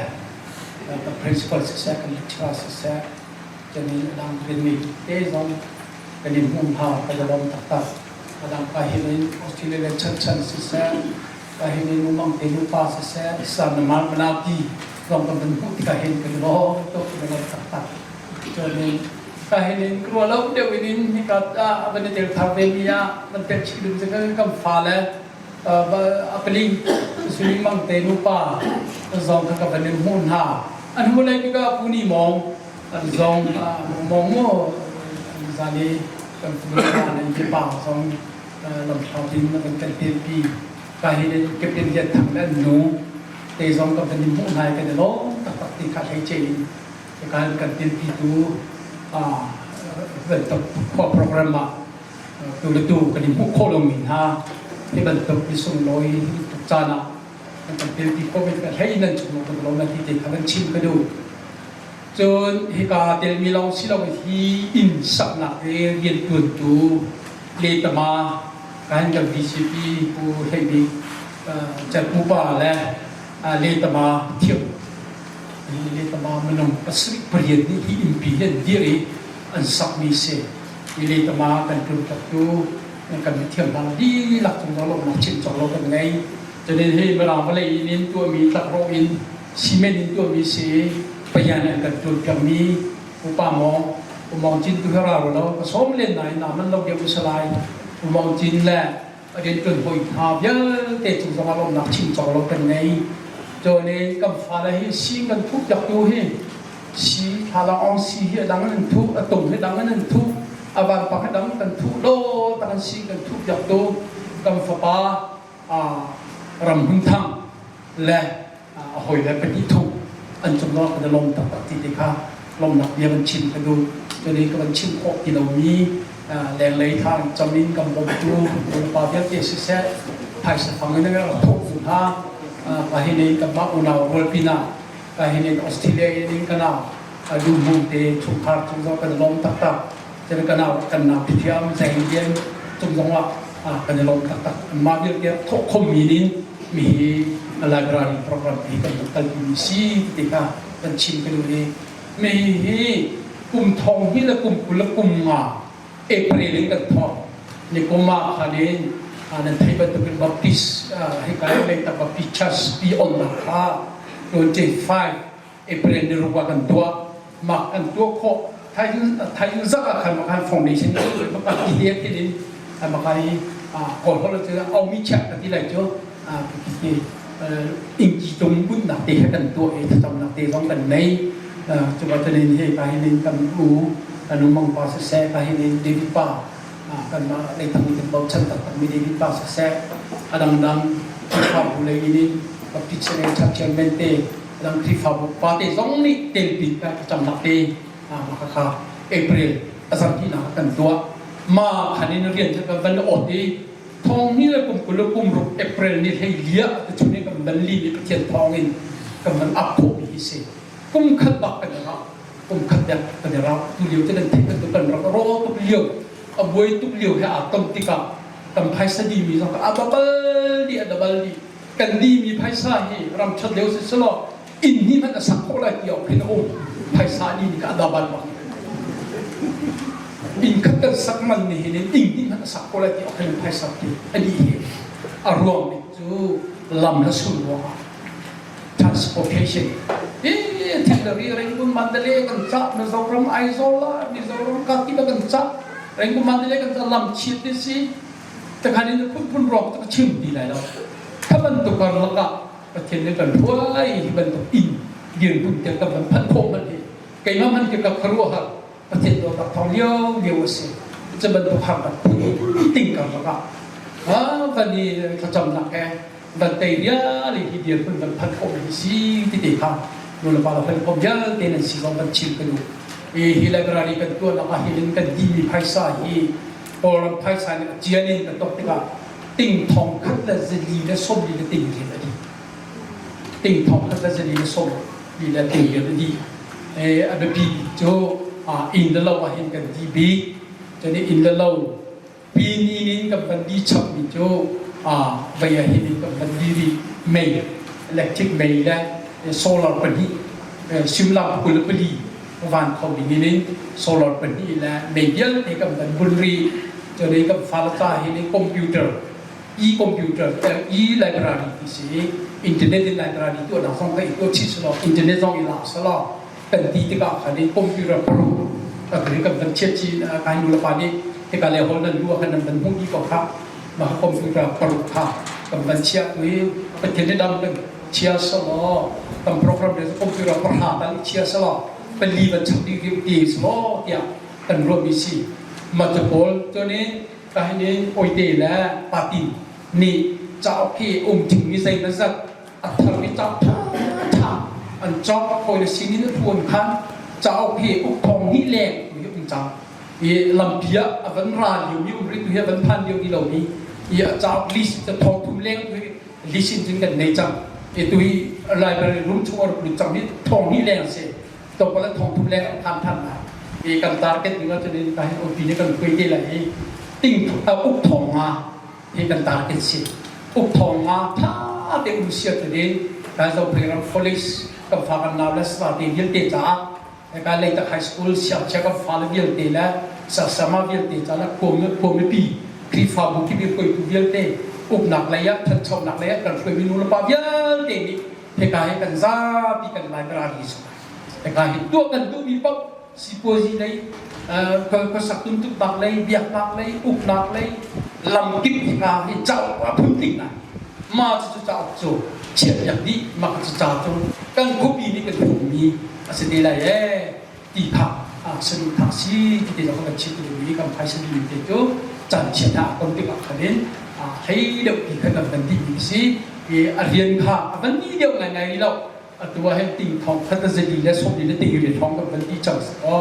principal siseh kan lecturer siseh Jani adang rinmi te zong kan in hmuh hna ka lawm taktak. Adang ka hin in Australia le chan siseh, ka hin in umang te nupa siseh, Islam na mal manaki zong kan van hmuh tikah hin kan lawm tuk kan lawm taktak. Cun in ka hin in krua lo deuh in in hika ah van i tel thar ve mi ah van tel chih ding cu kan fa le a paling sui mang te nupa zong kha ka van in hmuh hna. An hmu lei tikah pu ni mong an zong mong mu zan i kan fanu nan ki pa zong lamthlau din na kan kan pi ka hi le captain lian thang le an nu te zong kan van in hmuh hna kan i lawm taktak ti kha hlei che in kan kan pi tu bantuk khua program ah tu le tu kan i hmuh khawh lomi hna hi bantuk ni sunglawi tuk caan ah kan kan pi khawh mi ka hlei nan chung kan lo na ti te kha kan chim ka duh. Cun hika telmi lawng si lo hi inn saknak i riantuantu letama kan kan VCP Pu Hlei Bik Cer Pupa le letama thiam letama minung pasarih pariat nih hi innpi hi an dir i an sakmi si. Hi letama kan ṭunṭaktu kan mithiam hna dihlak cung zong lawmhnak chim cawk lo kan ngei. Cun hi Mirang vawlei in in tuahmi tlakrawh in cement in tuahmi si i Pathian an kan tuanpiakmi upa maw Umong Cin tu hi ra lo ka sawm len nain na man lo deuh u salai Umong Cin le a riantuan hawi hna vialte cung zongah lawmhnak chim cawk lo kan ngei. Cun in kan fale hi si kan thuh piak tu hi si thlalang ong si hi a dang in an thuh a tung hi dang in an thuh a vanpang hi dang kan thuh lo tak an si kan thuh piak tu kan fapa ram hun thang le a hawi le pahnih thum an cung ah kan i lawm taktak ti te kha lawmnak bia van chim ka duh. Cun ka van chim khawh ti lomi lenglei tha cam in kan bawmtu pa vialte siseh phaisa fang in rak thawk tu hna ka hin in kanmah unau rual pinah ka hin in Australia in kana duhmung te chungkhar cung zong kan i lawm taktak. Cun kana kan nau thiam zeng lian cung zong ah kan i lawm taktak. Mah vialte thawh khawmmi nin mi hi library program hi kan rak kalpi mi si ti kha kan chim ka duh i mi hi kum thong hi le kum 25 April in kan thawk ni kum ah khan in. Nan theih bantukin Baptist hika i Leitak Baptist Church pi onnak kha 25 April ni ruk ah kan tuah. Mah kan tuah khawh thaizing zak ah khan maka foundation maka ti te tin in maka i kawl holh cu aumi chiah ka ti lai cu ti ingki tung bunnak te he kan tuah i thlacamnak te zong kan nei. Cuba tanin hi ka hin kan u kan u Mang pa siseh, ka hin in David pa kanmah leitang i kan bochan taktak mi David pa siseh, a dangdang Khrihfabu lei in Baptist le Church chairman te, a dang Khrihfabu pa te zong nih telpi ka thlacamnak te mah kha April a zarhpinak kan tuah. Ma khan in rian cu kan van awt i thong ni le kum 20 le kum ruk April ni hlei lia te chung in kan van li i Pathian thawng in kan van ap khawh mi hi si. Kum khat bak kan i rau. Kum khat dek kan i rau. Tu lio te nan theih bantuk kan rak ro tuk lio, a buai tuk lio he aa ton tikah kan phaisa di mi zong a babal di a dabal di. Kan di mi phaisa hi ram ṭhat lio si selaw inn hi hmanh a sak khawh lai ti awk hin a um. Phaisa ni ni ka a dabal bak. Inn khat kan sak man ni hin in inn hnih hmanh a sak khawh lai ti awk hin phaisa ti a dih hi a ruang bik cu lam le sul ruangah transportation hi thilri Rangoon Mandalay kan cah Mizoram Aizawl ah Mizoram ka ti kan cah Rangoon Mandalay kan cah lam chiat ti si takhan in phunphun ruang cu ka chim ti lai lo kha bantuk karlak ah Pathian nih kan hruai hi bantuk inn dirhmun tiang kan van phanh khawh hmanh hi keimah hmanh khi ka khuaruahhar Pathian dawtnak thawng lio lio a si cu bantuk harnak phun ting karlak ah van i thlacamnak he van tei vial hi dirhmun van phanh khawh mi si ti te kha nulepa le hawikom vialte nan si zong kan chim ka duh. Hi library kan tuahnak ah hin kan dihmi phaisa hi Kawlram phaisa nih a cian in kan tuak tikah ting thong khat le zali le sawmli le ting riat a dih. Ting thong khat le zali le sawmli le ting riat a dih. A biapi bik cu inn le lo ah hin kan dih bik. Cun inn le lo pin in kan van di chapmi cu vei ah hin kan van di rih mei electric mei le solar pahnih simlam 24 van kho ding in solar pahnih le mei vialte kan van bun rih. Cun kan fale ca hi computer e-computer e-library ti si internet in library tuahnak zong ka i tuah chih selaw internet zong i lak selaw kan ti tikah khan in computer pro kan kan van chiat chi kai nu le pa nih hika le hol nan lu khan nan van hmuh dih ko kha mah computer paruk kha kan van chia tu hi Pathian nih dam kan chia selaw kan program le computer parha tal chia selaw pali van chak dih ti selaw tiah kan ruah mi si ma te pawl chuan in ka hin in oite le patin nih cauk hi um thing mi zei na zat a thar mi cauk tha tha an cawk hawi le sinin a phuan khan cauk hi uk thong hnih leng tu hi um cang i lampi ah a van ra lio mi um ri tu hi a van phan lio ti lo mi i a cauk list ca thong thum leng tu hi list in cun kan nei cang i tu hi library room chung a rak lut cang mi thong hnih leng a si tlawmpal ah thong thum leng an phan than lai i kan target ding ah cun ka hin OP nih kan khuai te lai i ting uk thong nga hi kan target si uk thong nga tha te um sia tu din ka zo ram police kan fa kan nau le sa te vialte caah ka Leitak High School siangchia kan fale vialte le sarsama vialte ca le khuami pi Khrihfabu kip i hruaitu vialte uknak lei ah thanchonak lei ah kan hruaimi nu le pa vialte nih hika hi kan zapi kan library si hika hi tuah kan duhmi paoh sipuazi lei khuasak tuntuknak lei biaknak lei uknak lei lamkip hika hi cauk a phunting ngai ma cu cauk cu chiat dih ma cu ca cu kan khuapi nih kan hmuhmi a si te lai ee ti kha saduhthah si ti te zong kan chim mi kan phaisa mi te cu caan chiat ah kon tikah khan in hlei deuh ti khan kan dih mi si i a rian kha a van ni deuh ngai ngai lo atu ah hin ting thong khat zali le som le ting ri thong kan van ti cang o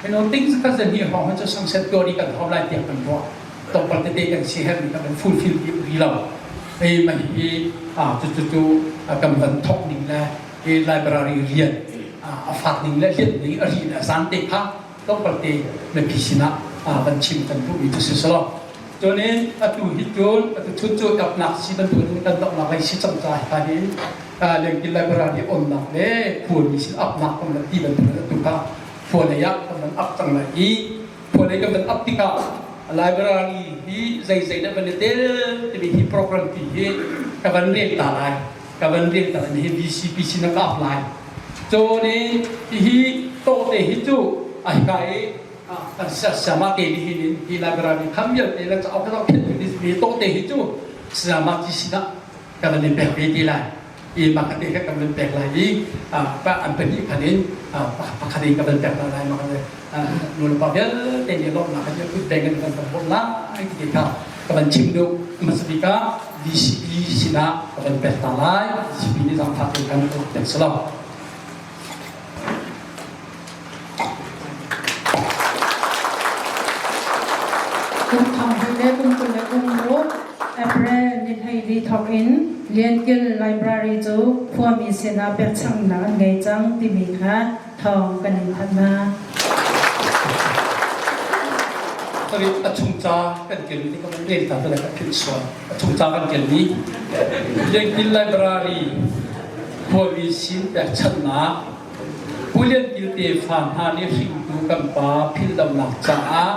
heno ting khat zali hong cu sangset tuari kan hom lai tiang kan ruah topal tete kan si her mi kan fulfill ri lo ei ma hi a cu cu cu kan van thok ning le hi library rian a fak ning le hliat ning a ri le a zan te kha tlawmpal te mipi sinah van chim kan duhmi cu si selaw cun in atu hi cun atu chun cu kapnak si bantukin kan donghnak lei si cang ca hi hin lengkil library onnak le khuami sin apnak kan van ti bantukin atu kha khua lei ah kan van ap cang lai i khua lei kan van ap tikah. Library hi zeizei dah van i tel timi hi program pi hi ka van rel ta lai. Ka van rel ta lai. Hi VCPC na ka apply. Cun hihi tawhte hi cu a hika i kan sayama te nih hin hi library kham vialte le cauk ka zoh mi tawhte hi cu sayama ci sinah ka van in pek ve ti lai. I mah te kha kan van pek lai i an pahnih khan in pakhat in ka van pek lai mah nu le pa vialte nih lawmhnak kha kut beng in kan kan bawmh lai ti kha ka van chim duh. Hmasa bik ah VCP sinah ka van pek ta lai. VCP nih zaangfah tein kan rak pek selaw. Kum thong hnih le kum 23 April ni 14 thawk in Liankil Library cu khuami sinah pekchanghnak an ngei cang timi kha thawng kan in thanh hna. Sorry, a chung ca kan kel mi ka van rel ta ka philh sual. A chung ca kan kel mi Liankil Library khuami sin pekchanhnak Pu Lian Kil tefa hna nih hringtu kan pa philhlonak caah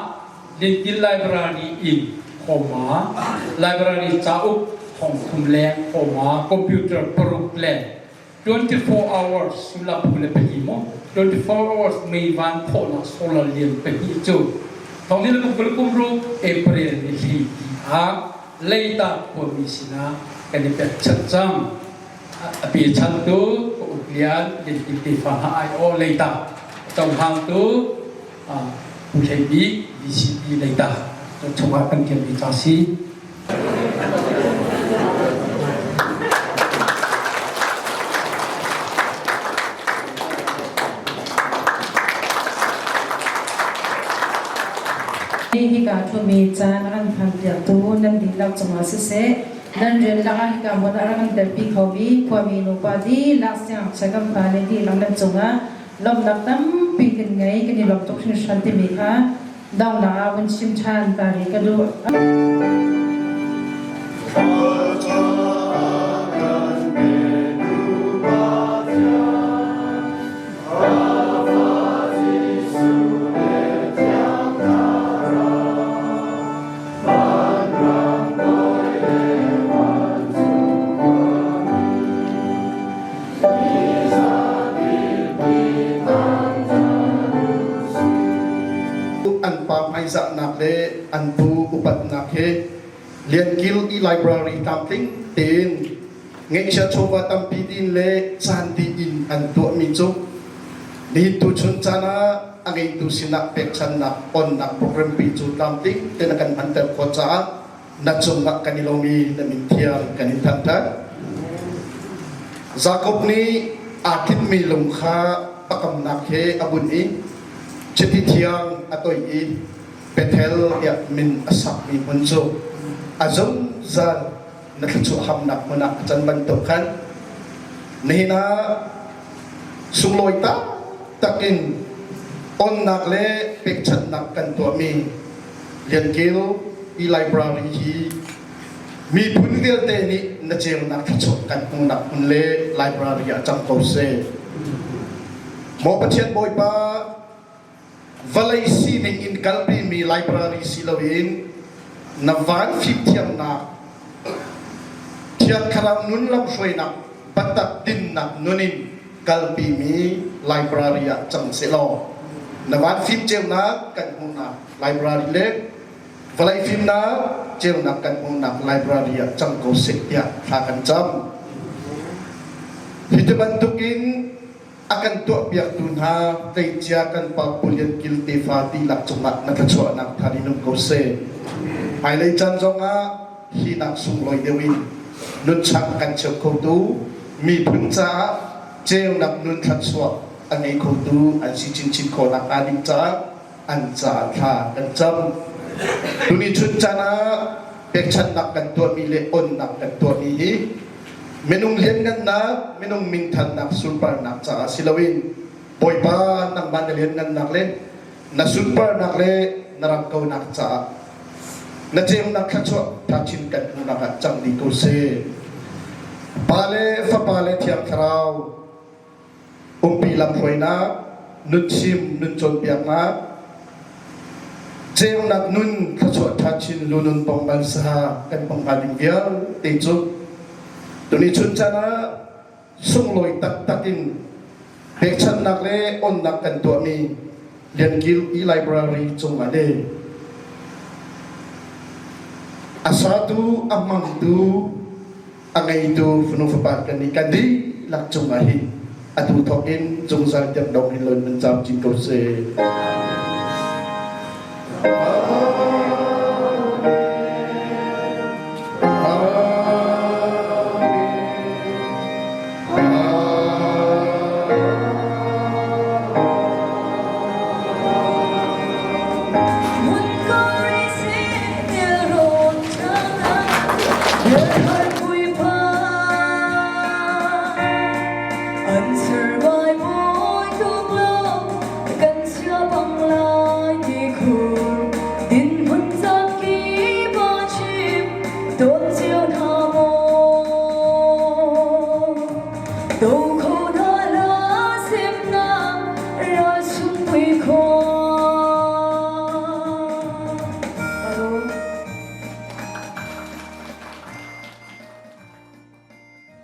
Liankil Library in Homa, library cauk thongthum leng Homa, computer paruk le 24 hours sullam phu le pahnih maw 24 hours meivan khawhnak solar lian pahnih cu thong ni kum kul kum ruk April ni hlei ti ah Leita khuami sinah kan i pekchanh cang. A pechantu ka uk lian Liankil tefa hna aiawh Leita cohlangtu Pu Hlei Bik VCP Leita chungah kan tialmi ca si. Hika ṭhumi caan a kan phanpiaktu nan dihlak cungah siseh, Nan rian lakah hika hmun ah rak kan telpi khomi khuami nupa dihlak siangngakchia kan fale dihlak nan cungah lawmhnak tampi kan ngei kan i lawm tuk hringhran timi kha donghnak ah vun chim ṭhan ta rih ka duh. An pa hmaizahnak le an pu upatnak he Liankil i library tlamtling tein ngeihchiah chawva tampi din le caan dih in an tuahmi cu nihin tuchun caan ah a ngeitu sinah pekchannak onnak program pi cu tlamtling tein a kan hmanter khawh caah na cungah kan i lawm i na min thiang kan in thangṭhat. Jakob nih aa tinhmi lung kha pakamnak he a bunh i chiti thiang a toih i Bethel tiah min a sakmi hmun cu a zungzal na thluachuah hamnak hmun ah a can bantuk khan nihin ah sunglawi taktak in onnak le pekchanhnak kan tuahmi Liankil i library hi miphun vialte nih na ceunak thluachuah kan hmuhnak hmun le library ah cang ko seh. Maw Pathian Bawipa Vawlei sining in kalpimi library si loin na van fimthiamnak, Thiang Thlarau nun lamhruainak biatak dinnak nun in kalpimi library ah cang sehlaw na van fimceunak kan hmuhnak library le vawlei fimnak ceunak kan hmuhnak library ah cang ko seh tiah thla kan cam. Hi ti bantukin a kan tuahpiaktu hna tleicia kan pa Pu Lian Kil tefa dihlak cungah na thluachuahnak thar in um ko seh. Hmailei caan zongah hi nak sunglawi deuh in nunchang kan cheu khotu miphun caah ceunak nun thluachuah a ngei khotu an si chinchin khawh nakhnga ding caah an ca thla kan cam. Tuni chun caan ah pekchanhnak kan tuahmi le onnak kan tuahmi hi Minung lianngannak, minung minthannak sunparnak caah si loin Bawipa nangmah na lianngannak le na sunparnak le na ram kaunak caah na ceunak thluachuah thachin kan hmuhnak ah cang dih ko seh. Pa le Fapa le Thiang Thlarau umpi lamhruainak, nunchim, nun cawnpiaknak, Ceunak nun thluachuah ṭha chin lunun bongbal saha kan hmang hnga ding vialte cu tuni chun caan ah sunglawi taktak in pekchanhnak le onnak kan tuahmi Liankil e-library cungah le a satu a hmangtu a ngeitu fanu fapa kan nih kan dihlak cungah hin atu thawk in zungzal tiang dong hin lon nan caam cin ko seh.